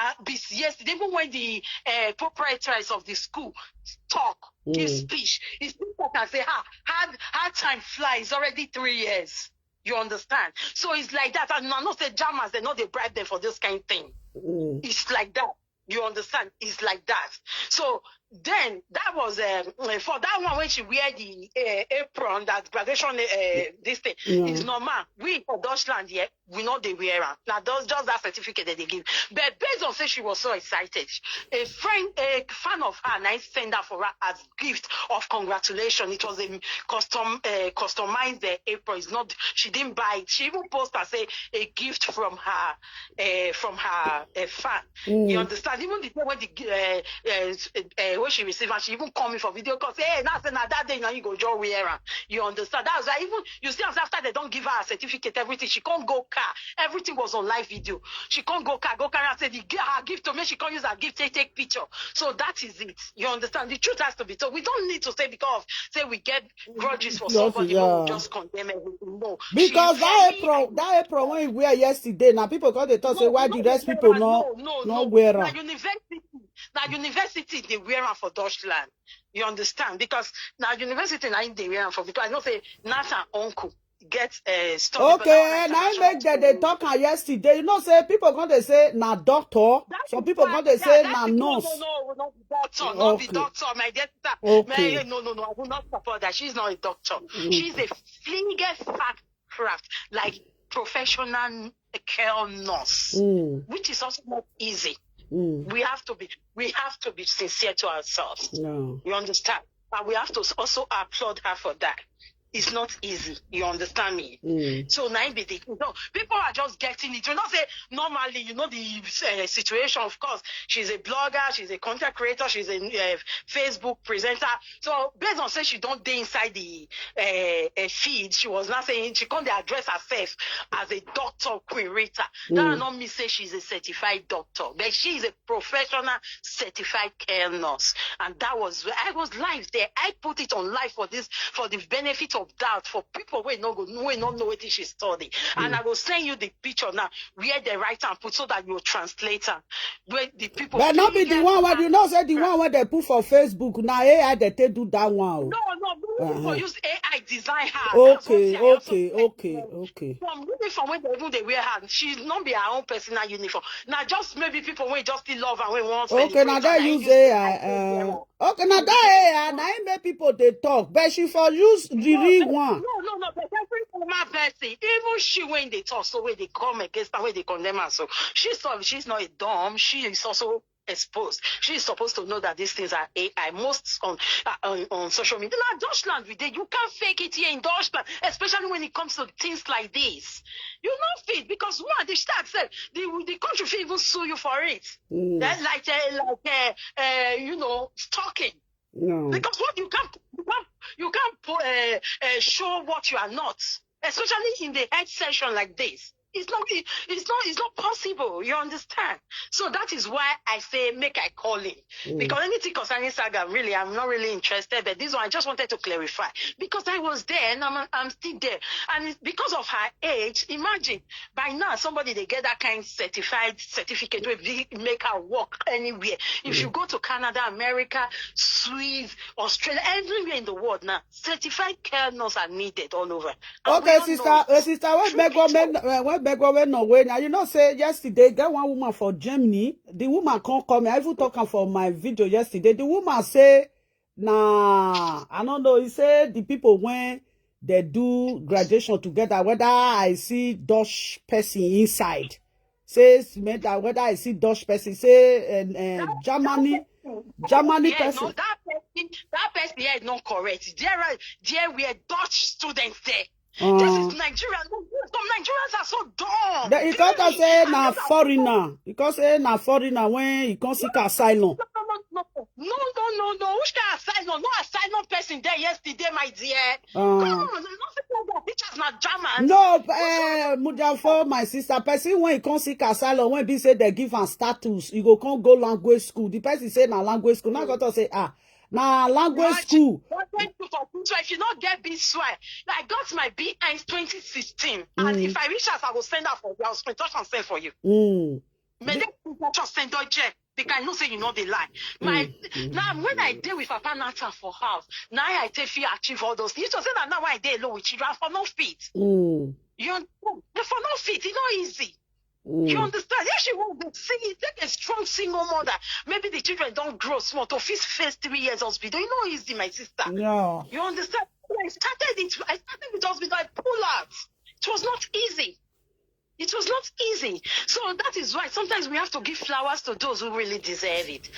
Uh, this yesterday, even when the uh, proprietaries of the school talk, mm. give speech, it's people can say, ha, hard, hard time flies already three years. You understand? So it's like that. And I know say jammers, they know they bribe them for this kind of thing. Mm. It's like that. You understand? It's like that. So then that was um, for that one when she wear the uh, apron that graduation uh, this thing yeah. is normal. We for Dutchland here, we know they wear am. Now those just that certificate that they give. But based on say she was so excited, a friend, a fan of her, and I send her for her as gift of congratulation. It was a custom uh, customized uh, apron. It's not she didn't buy it. She even post and say a gift from her uh, from her uh, fan. Mm. You understand? Even the day when the uh, uh, uh, when she received her, she even called me for video call. Say, hey, now say now that day now you go join wear her. You understand? That's why even you see after they don't give her a certificate, everything she can't go car. Everything was on live video. She can't go car. Go car and say the her gift to me. She can't use her gift take take picture. So that is it. You understand? The truth has to be told. We don't need to say because say we get grudges for somebody yeah. we just condemn everything. No, because that April, that April when we were yesterday, now people got the thought no, say why no, the rest people not no, no, no, no wear am. University, now university they wear am for Dutchland. You understand? Because now university now they wear am for because I know say Nathan uncle. get uh, stop. Okay, and I make that they talk am yesterday. You know, say people come they say na doctor. Some people come they say na nurse. No, no, no, not the doctor, not the doctor, my dear sister. Okay. No, no, no, I will not support that. She's not a doctor. Mm. She's a flingy fat craft, like professional care nurse, mm, which is also not easy. Mm. We have to be, we have to be sincere to ourselves. No. You understand? And we have to also applaud her for that. It's not easy. You understand me? Mm. So now be the, you know, people are just getting it. You know, say normally, you know, the uh, situation. Of course, she's a blogger, she's a content creator, she's a uh, Facebook presenter. So based on say she don't dey inside the uh, uh, feed, she was not saying she can't address herself as a doctor, Queen Rita. Mm. That not me say she's a certified doctor, but she is a professional certified care nurse, and that was, I was live there. I put it on live for this, for the benefit of doubt, for people who no go, who no know what she study. And I will send you the picture now where they write and put so that you translate her. Where the people, but not be the one where you know say the one where they put for Facebook. Now A I they take do that one. No, no, we uh-huh. Use A I design her. Okay, okay, okay, okay. From uniform when they even they wear her, she's not be her own personal uniform. Now just maybe people when just still love and when want. Okay, now that use A I. Uh, okay, now that A I now it make people they talk, but she for use the real one. No, no, no. But every former person, even she when they talk, so when they come against her, when they condemn her, so she's so she's not a dumb. She is also exposed. She is supposed to know that these things are A I. Most on uh, on, on social media. Now, Dutchland, we did. You can't fake it here in Dutchland, especially when it comes to things like this. You know fit because one, the start said the the country fit even sue you for it. Mm. Then like uh, like uh, uh, you know stalking. No. Because what you can't you can't you can't uh, uh, show what you are not, especially in the head session like this. It's not, it's not, it's not possible. You understand? So that is why I say make I call him. Mm. Because anything concerning saga, really, I'm not really interested. But this one, I just wanted to clarify because I was there and I'm, I'm still there. And because of her age, imagine by now somebody they get that kind of certified certificate where they make her work anywhere. If mm. You go to Canada, America, Swiss, Australia, everywhere in the world now, certified care nurses are needed all over. Okay, sister, uh, sister, when beg women, uh, when beg women no way now. You know, say yesterday, get one woman for Germany. The woman can't come. I even talk for my video yesterday. The woman say, nah, I don't know. He said the people when they do graduation together, whether I see Dutch person inside. Says me that whether I see Dutch person, say uh, uh, Germany, Germany yeah, person. No, that person, that person here is not correct. There are there were Dutch students there. Uh, this is Nigeria. Some Nigerians are so dumb. He can't say na foreigner. He can't say na foreigner when he can't seek asylum. No, no, no, no, no. Which kind of asylum? No asylum person there yesterday, my dear. Uh, come on, no people that teachers na German. No, uh, Mudiafo, my sister, person when he can't seek asylum, when be say they give am status, you go can't go language school. The person say na language school. Now got to say ah. Na language school. If you not get B S Y, I got my B I in twenty sixteen, and mm. If I reach out, I will send out for you. I will screenshot and send for you. Mm. May they just send out check because I know say you know the lie. My mm. Mm. Now when I deal with Papa Nathan for house, now I take fear achieve all those things. You just say that now I dey alone with children for no fit. Mm. You for no fit, it's not easy. Mm. You understand? If she wants to see it, take a strong single mother. Maybe the children don't grow small to face first three years hospital. You know, easy, my sister. No. You understand? I started it. I started with hospital. I pull out. It was not easy. It was not easy. So that is why sometimes we have to give flowers to those who really deserve it.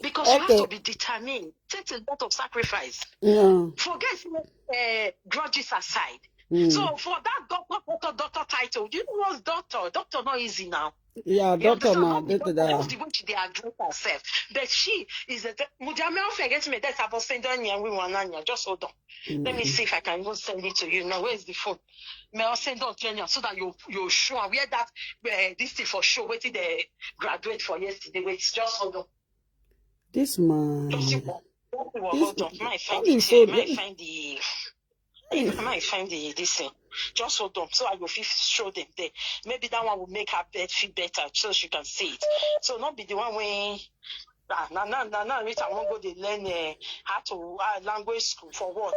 Because okay. You have to be determined. Takes a lot of sacrifice. Yeah. Forget uh, grudges aside. Mm. So for that doctor, doctor, doctor title, you know what's doctor? Doctor not easy now. Yeah, doctor now. That's the way she dey address herself. But she is a Mujamel forget me. That's about send on and we want Nanya. Just hold on. Mm. Let me see if I can even send it to you now. Where's the phone? May I send on Kenya so that you you show where that uh, this thing for show waiting the graduate for yesterday. Wait, just hold on. This man. Just hold on. May I find the. May I find the. If I might find the this thing, just hold on. So I will feel show them there. Maybe that one will make her bed feel better so she can see it. So not be the one way Ah, now, now, now, now, Rita won't go dey learn uh, how to uh, language school for what?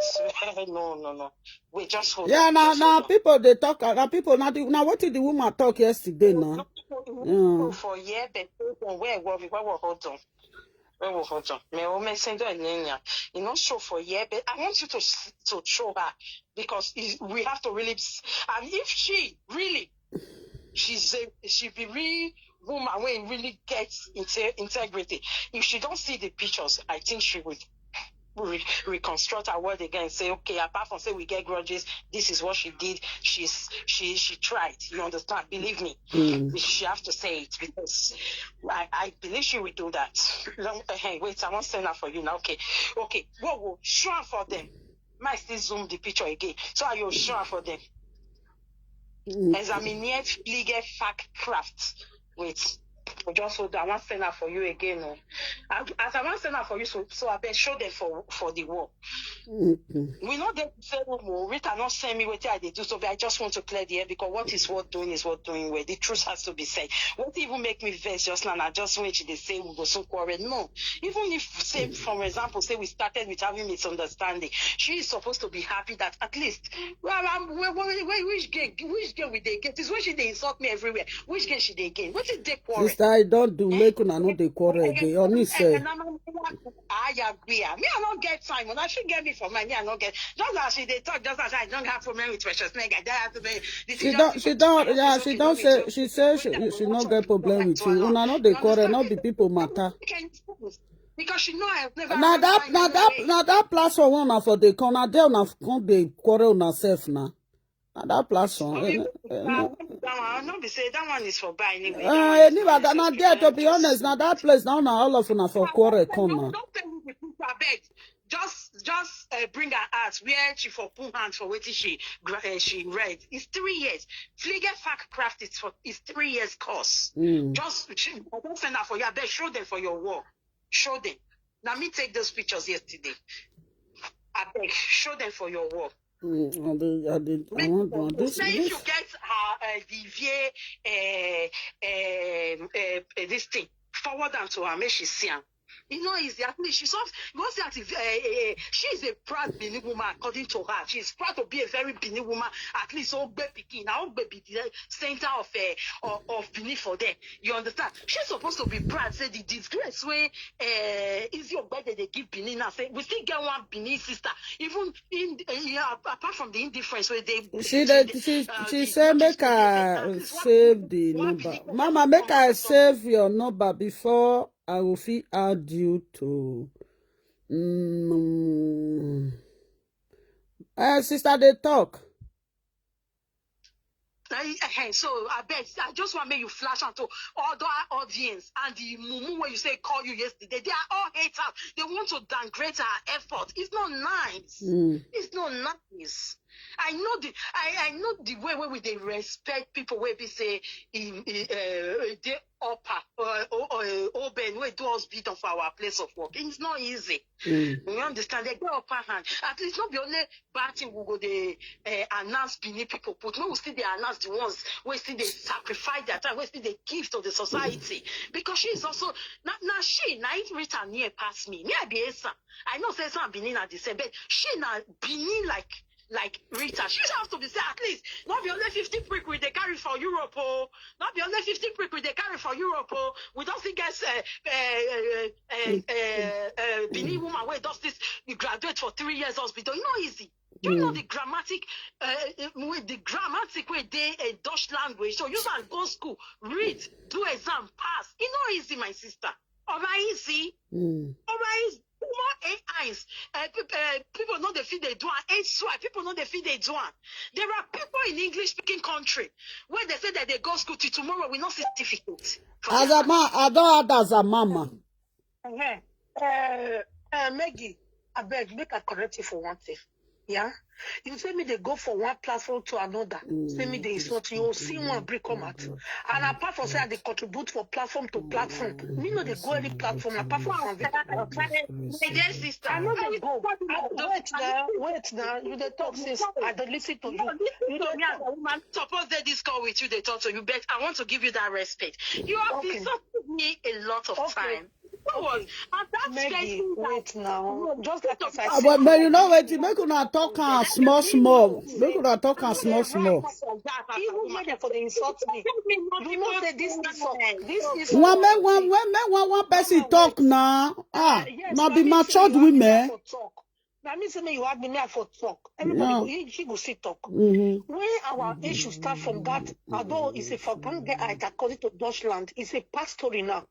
No, no, no. Wait, just hold Yeah, on. now Just now hold on. People they talk. Now people now the, now what did the woman talk yesterday now? No, no, no, for here, but hold on. Where were we? Where were hold on? Where were hold on? Me, oh, me, send her in Kenya. You know, show for here, but I want you to s- to show her because it, we have to really. s- And if she really, she's a she be real woman when really gets inte- integrity. If she don't see the pictures, I think she would re- reconstruct her word again, say, okay, apart from say we get grudges, this is what she did. She's she she tried. You understand? Believe me, Mm. she have to say it because I, I believe she will do that. Long, uh, hey, wait, I won't send her for you now. Okay, okay, whoa, whoa, show her for them. Might still zoom the picture again, so I will show her for them. Mm. Examine Fliege Fachkraft. Wait, we just hold on. I won't send her for you again. No. I, as I won't send her for you, so so I bet show them for for the work. Mm-mm. We know that say, oh, Rita not send me what I they do, so but I just want to clear the air because what is worth doing is worth doing well. The truth has to be said. What even make me vex just now? I just when she they say we go so quarrel. No, even if say for example say we started with having misunderstanding, she is supposed to be happy that at least well, I'm, where, where, where, which game, which game we they get? Is when she they insult me everywhere. Which game she they gain? What is they quarrel? Sister, I don't do Eh? make una no dey quarrel again. Honest say. Aya, me I don't get time. When I should get me for money, I don't get. Just as she they talk, just as I don't have problem with Precious Meg, I don't have to be. She don't, she don't, yeah, she don't say, she say she, she not get problem with you. Una no dey quarrel, not the people matter. Because she know I've never. Now that, now that, now that platform one na for the corner there, una come dey quarrel una self now. Now that platform. Eh, eh, eh, That one, that one, not be say that one is for buy anyway. That Uh, one is anyway, not that, now necessary. There, to be honest, now that place now, now all of una for quarrel come now. Don't tell me the truth, I beg. Just, just uh, bring her out where she for put hand for waiting she gra- uh, she read. It's three years. Fliege Fachkraft is for is three years course. Mm. Just she, I don't send her for you. I beg show them for your work. Show them. Now me take those pictures yesterday. I beg show them for your work. Mm, I dey, I dey, I want to this, Say if you this. Get her uh, the V A uh, um, uh, uh, this thing, forward them to her. Make she see am. You know, easy. At least she's not. You see, at uh, uh, she is a proud Benin woman. According to her, she is proud to be a very Benin woman. At least Ogbe Pikin, now Ogbe be the center of uh, of, of Benin for them. You understand? She's supposed to be proud. Say the disgrace way uh, Easy Ogbe they give Benin now. Say we still get one Benin sister. Even in uh, yeah, apart from the indifference where they She dey, she, she say make I save the number. Mama, make I save your number before I will fit add you to. Mm. Uh, sister, they talk. I, eh, so I beg, I just want make you flash out to other audience and the mumu where you say call you yesterday. They are all haters. They want to downgrade our effort. It's not nice. Mm. It's not nice. I know the I, I know the way where we they respect people where we say in, in uh, they upper uh, or, or uh, open where do us beat for our place of work. It's not easy. Mm. You understand? They go upper hand. At least not be only bad thing we go they uh, announce Benin people, but no, we still they announce the ones we still they sacrifice their time, we still they give to the society. Because she is also now, now she now if Rita near pass me, me I be Esa. I know say some Benin are the same, but she now Benin like like Rita. She have to be say at least not be only fifty brick with they carry for Europe, oh, not be only fifty brick with they carry for Europe, oh. We don't think guess uh, uh, uh, uh, uh, uh, Benin woman where does this you graduate for three years hospital. You know easy. You know the grammatic, uh, uh, with the grammatic way they a Dutch language. So you can go school, read, do exam, pass. You know easy, my sister. Over easy. Mm. Over easy. More A Is. Uh, pe- uh, people know the feel they do and H two I. People know the feel they do and there are people in English speaking country where they say that they go school till tomorrow we not certificate. For As their a man, I don't add as a mama. Uh, uh, Maggie, I beg, make I correct you for one thing. Yeah? You say me they go for one platform to another. Say me they insult you. See one break come out. And apart from say I they contribute for platform to platform. Me no they go any platform apart from one. My dear sister, I know they go. I, wait now, wait now. You they talk since I they listen to you. You You know, they me as a woman, suppose they this call with you, they talk to you, but I want to give you that respect. You have Okay. Insulted me a lot of Okay. time. What was? And that Maggie, stressing that wait now. Just like as I Ah, said, but, but you know what? Make una talk am small, small. Make una talk am small, small. Even when they for the insult me, you know say this insult, this insult. One make one, one make one, one person talk now. Ah, Yes, na na be me say matured you have me women. for talk. Na me say me you have me, me I for talk. Everybody, Yeah. go, he, he go see talk. Mm-hmm. Where our issue start from that, although it's a Vergangenheit according to Deutschland, it's a past story now.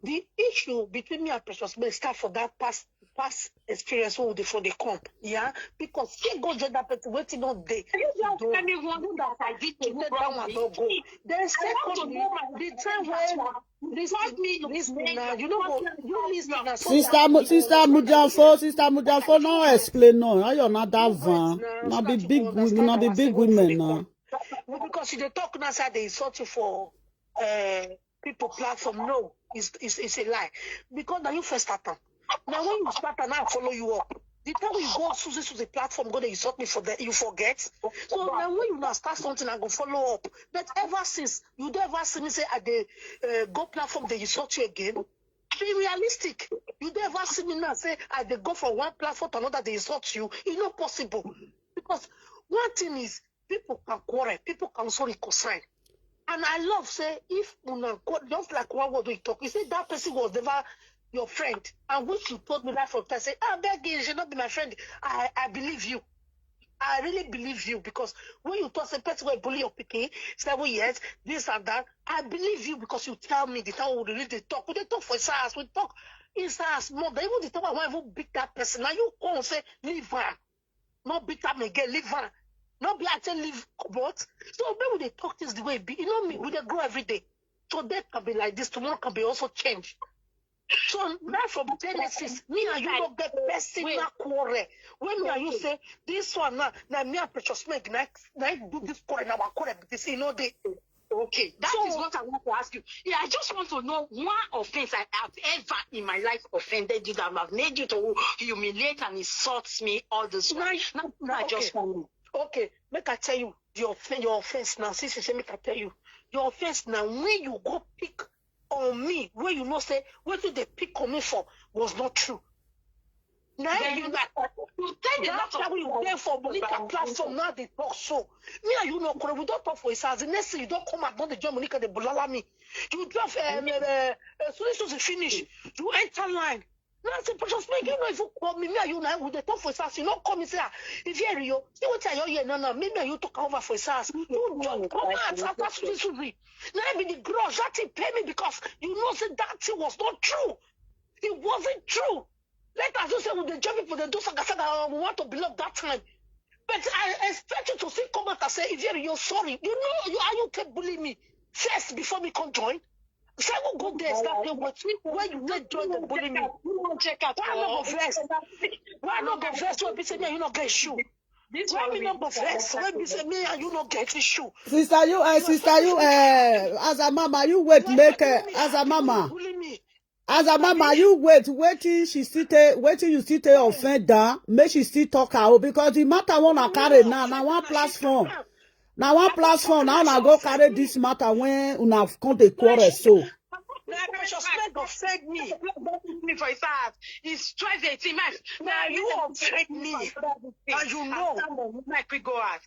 The issue between me and Precious may start for that past past experience wey dey for the comp, yeah, because she go join that person waiting on day. Can you just tell me one thing that I did to She you said that one wrongly? don't go. Then I want to secondly, know my the time when this What me you this make now, that you know go, person you listen now. So Sister Mu- Sister Mujanfo, Sister Mujanfo, no explain no. How you not that van? Now Not be start to big, understand not be our big single women people. now. Because she dey talk now say they insult you for uh, people platform. No, it's, it's it's a lie. Because now you first start am. Now when you start am, now I follow you up. The time you go Susie Susie platform, go dey insult me for that, you forget. So now when you now start something, I go follow up. But ever since, you never see me say I dey uh, go platform, they insult you again. Be realistic. You never see me now say I dey go from one platform to another, they insult you. It's not possible. Because one thing is, people can quarrel, people can also reconcile. And I love say if una quarrel, just like one word we talk, you say that person was never your friend, and which you told me right from time, say, "Ah, beg you, she not be my friend." I I believe you. I really believe you because when you talk, say person will bully your pikin seven years, this and that. I believe you because you tell me the time we really dey talk. We dey talk for SARS, we talk in SARS more. Then even the time I want even beat that person, now you come say leave her, not beat am again, leave her, not be I tell leave, but so maybe we dey talk things the way it be. You know me, we dey grow every day. Today can be like this, tomorrow can be also change. So now from Genesis, me and you don't get personal quarrel. When me and you say this one now, now me and Precious Meg, now, now do this quarrel, now our quarrel be this, you know, they Okay, that is what I want to ask you. Yeah, I just want to know one offense I have ever in my life offended you that have made you to humiliate and insult me all this while. Now, I just want to know. Okay, make I tell you the offense, your offense now. Since you say make I tell you, your offense now when you go pick on me, where you know say what you they pick on me for was not true. Now Then you like you take the that lot of time we were there for Monica platform now they talk so. Me and you no quarrel. We don't talk for his house. The next thing you don't come out, don't join Monica, they bulala me. You drop um, uh, uh, soon as you finish, you enter line. Now I say, Precious Meg, you know if you call me, me and you now we dey talk for his house. You not call me say, ah, if you hear you, see what I hear now now. Me me and you talk over for his house. You jump come out after Susie Susie. Now I be the grudge that he pay me because you know say that thing was not true. It wasn't true. Let us just say we dey join people, they do saga saga, uh, we want to belong that time. But I expect you to still come out and say, if you're, you're sorry, you know, you are you take bully me first before me come join. So I will go there, start there with me. When you take join the bully me, You won't check out. why I no go vex? Why I no go vex? Why be say me and you no get issue? This Why one me we no go vex? Why be say me and you no get issue? Sister, you, uh, sister, you, uh, as a mama, you wait, make, uh, as a mama, Bully me. As a mama, you wait, waiting she still take, waiting you still take offend her, make she still talk her, oh, because the matter wanna carry now, now one platform, now one platform, now una go carry this matter when una come dey quarrel so. Now Precious Meg offend me. Me for his house. He's stressed at him. Now you offend me. And you know. Like we go out.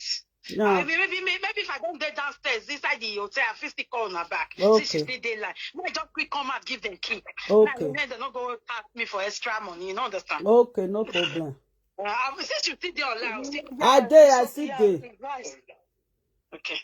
Yeah. Maybe, maybe, maybe if I don't get downstairs inside the hotel, I fit still call her back. Okay. Since she still dey line, I just quick come out, give them key. Okay. Now, then they not go tax me for extra money. You know understand? Okay, no problem. Uh, since you still there online, see, I dey, I see Yeah, dey. right. Okay.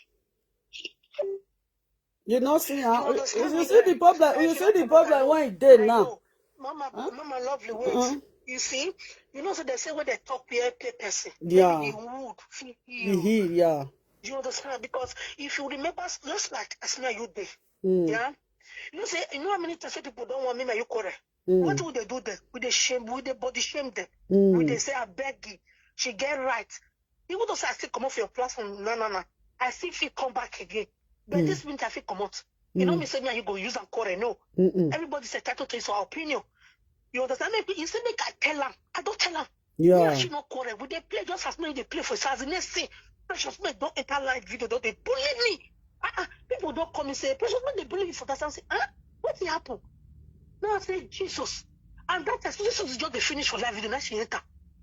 You know, see, uh, understand you me? see the problem. You see the problem when it dey now. Mama, Huh? Mama, lovely, wait. Uh-huh. You see, you know, so they say when they talk, we pay person. Yeah. You would feel The heal, yeah. You understand? Because if you remember, just like as me and you dey, Mm. yeah. You know, say you know how many times people don't want me, and you quarrel. Mm. What would they do there? With the shame, with the body shame there. Mm. With they say I beg you, she get right. Even though say I still come off your platform, no, no, no. I still feel come back again. But Mm. This means I feel come out. You know Mm. me say me and you go use and quarrel. No, Mm-mm. everybody say title to his opinion. You understand? Make you say make I tell her. I don't tell her. Me Yeah. and she no quarrel. We dey play just as me dey play for Saturday. Next thing, Precious Men don't enter live video. Don't they bully me? Uh-uh. People don't come and say Precious Men they bully me for that. I say, huh? What did happen? Now I say, Jesus. And that time, Susie Susie just dey finish for live video, now she enter.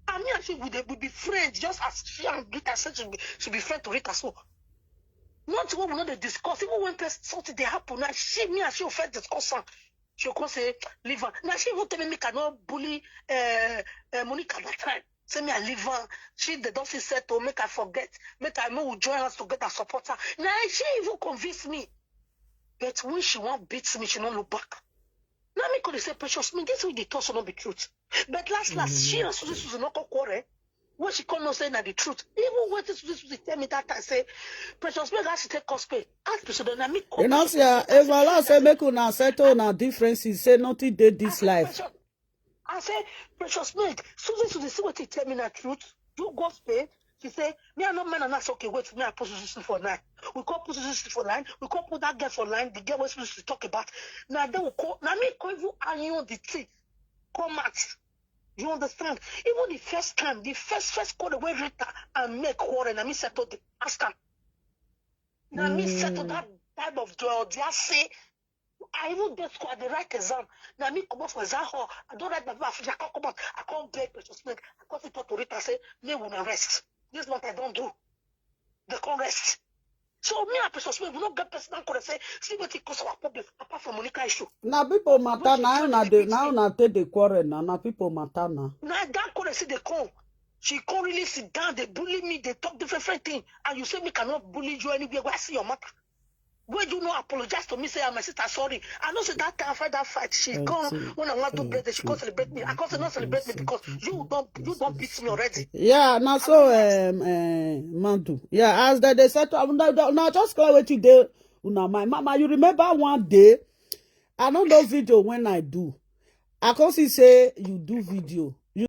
And me and she, we dey, we be friends, just as she and Rita said she be, she be friend to Rita. So, not what we know they discuss. Even when person, something they happen, now she, me and she will first discuss am. She go say, "Leave her." Now she even tell me, make I no bully uh, uh, Monica that time. Say me I leave her. She, they don't feel set to make I forget. Make I move, join us together, support her. Now she even convince me. But when she want beat me, she no look back. Now me could say, "Precious, me, this way they talk so not be truth." But last, last, she and Susie Susie no come quarrel. When she come no say na the truth. Even when Susie Susie tell me that time, say, "Precious, me got to take cosplay." Ask Precious, then I me come. You know, see, uh, if Allah say make una settle una differences, say nothing dey this life. I say, "Precious, me, Susie Susie, see what he tell me na truth. You go Spain." She say, "Me, I no man, and that's okay. Wait, me, I put Susie Susie for line. We can't put Susie Susie for line. We can't put that girl for line. The girl was supposed to talk about." Now they will call. Now me call you and you the thing come out. You understand? Even the first time, the first first call the way Rita and me quarrel, and me settle the ask her. Now me settle that type of door. They say, I even dey school, I dey write exam. Now me come up for exam hall. I don't write my paper. I come come out. I come beg Precious Meg. I come sit talk to Rita, say, "Me wanna rest. This is what I don't do." They come rest. So me and Precious Meg, we don't get personal quarrel. Say, see what it cause our problem apart from Monica issue. Now people matter now, now they now now take the quarrel now. Now people matter now. Now that quarrel see they come. She come really sit down, they bully me, they talk different, different thing. And you say me cannot bully you anywhere where I see your matter. Where you no apologize to me, say, "I'm my sister, sorry." I know say that time after that fight, she come when I want to birthday, she come celebrate me. I come say not celebrate me because you don't you don't beat me already. Yeah, now so um uh, Mandu. Yeah, as that they said to now, now just clear what you do. Una my mama, you remember one day? I don't know video when I do. I can see say you do video.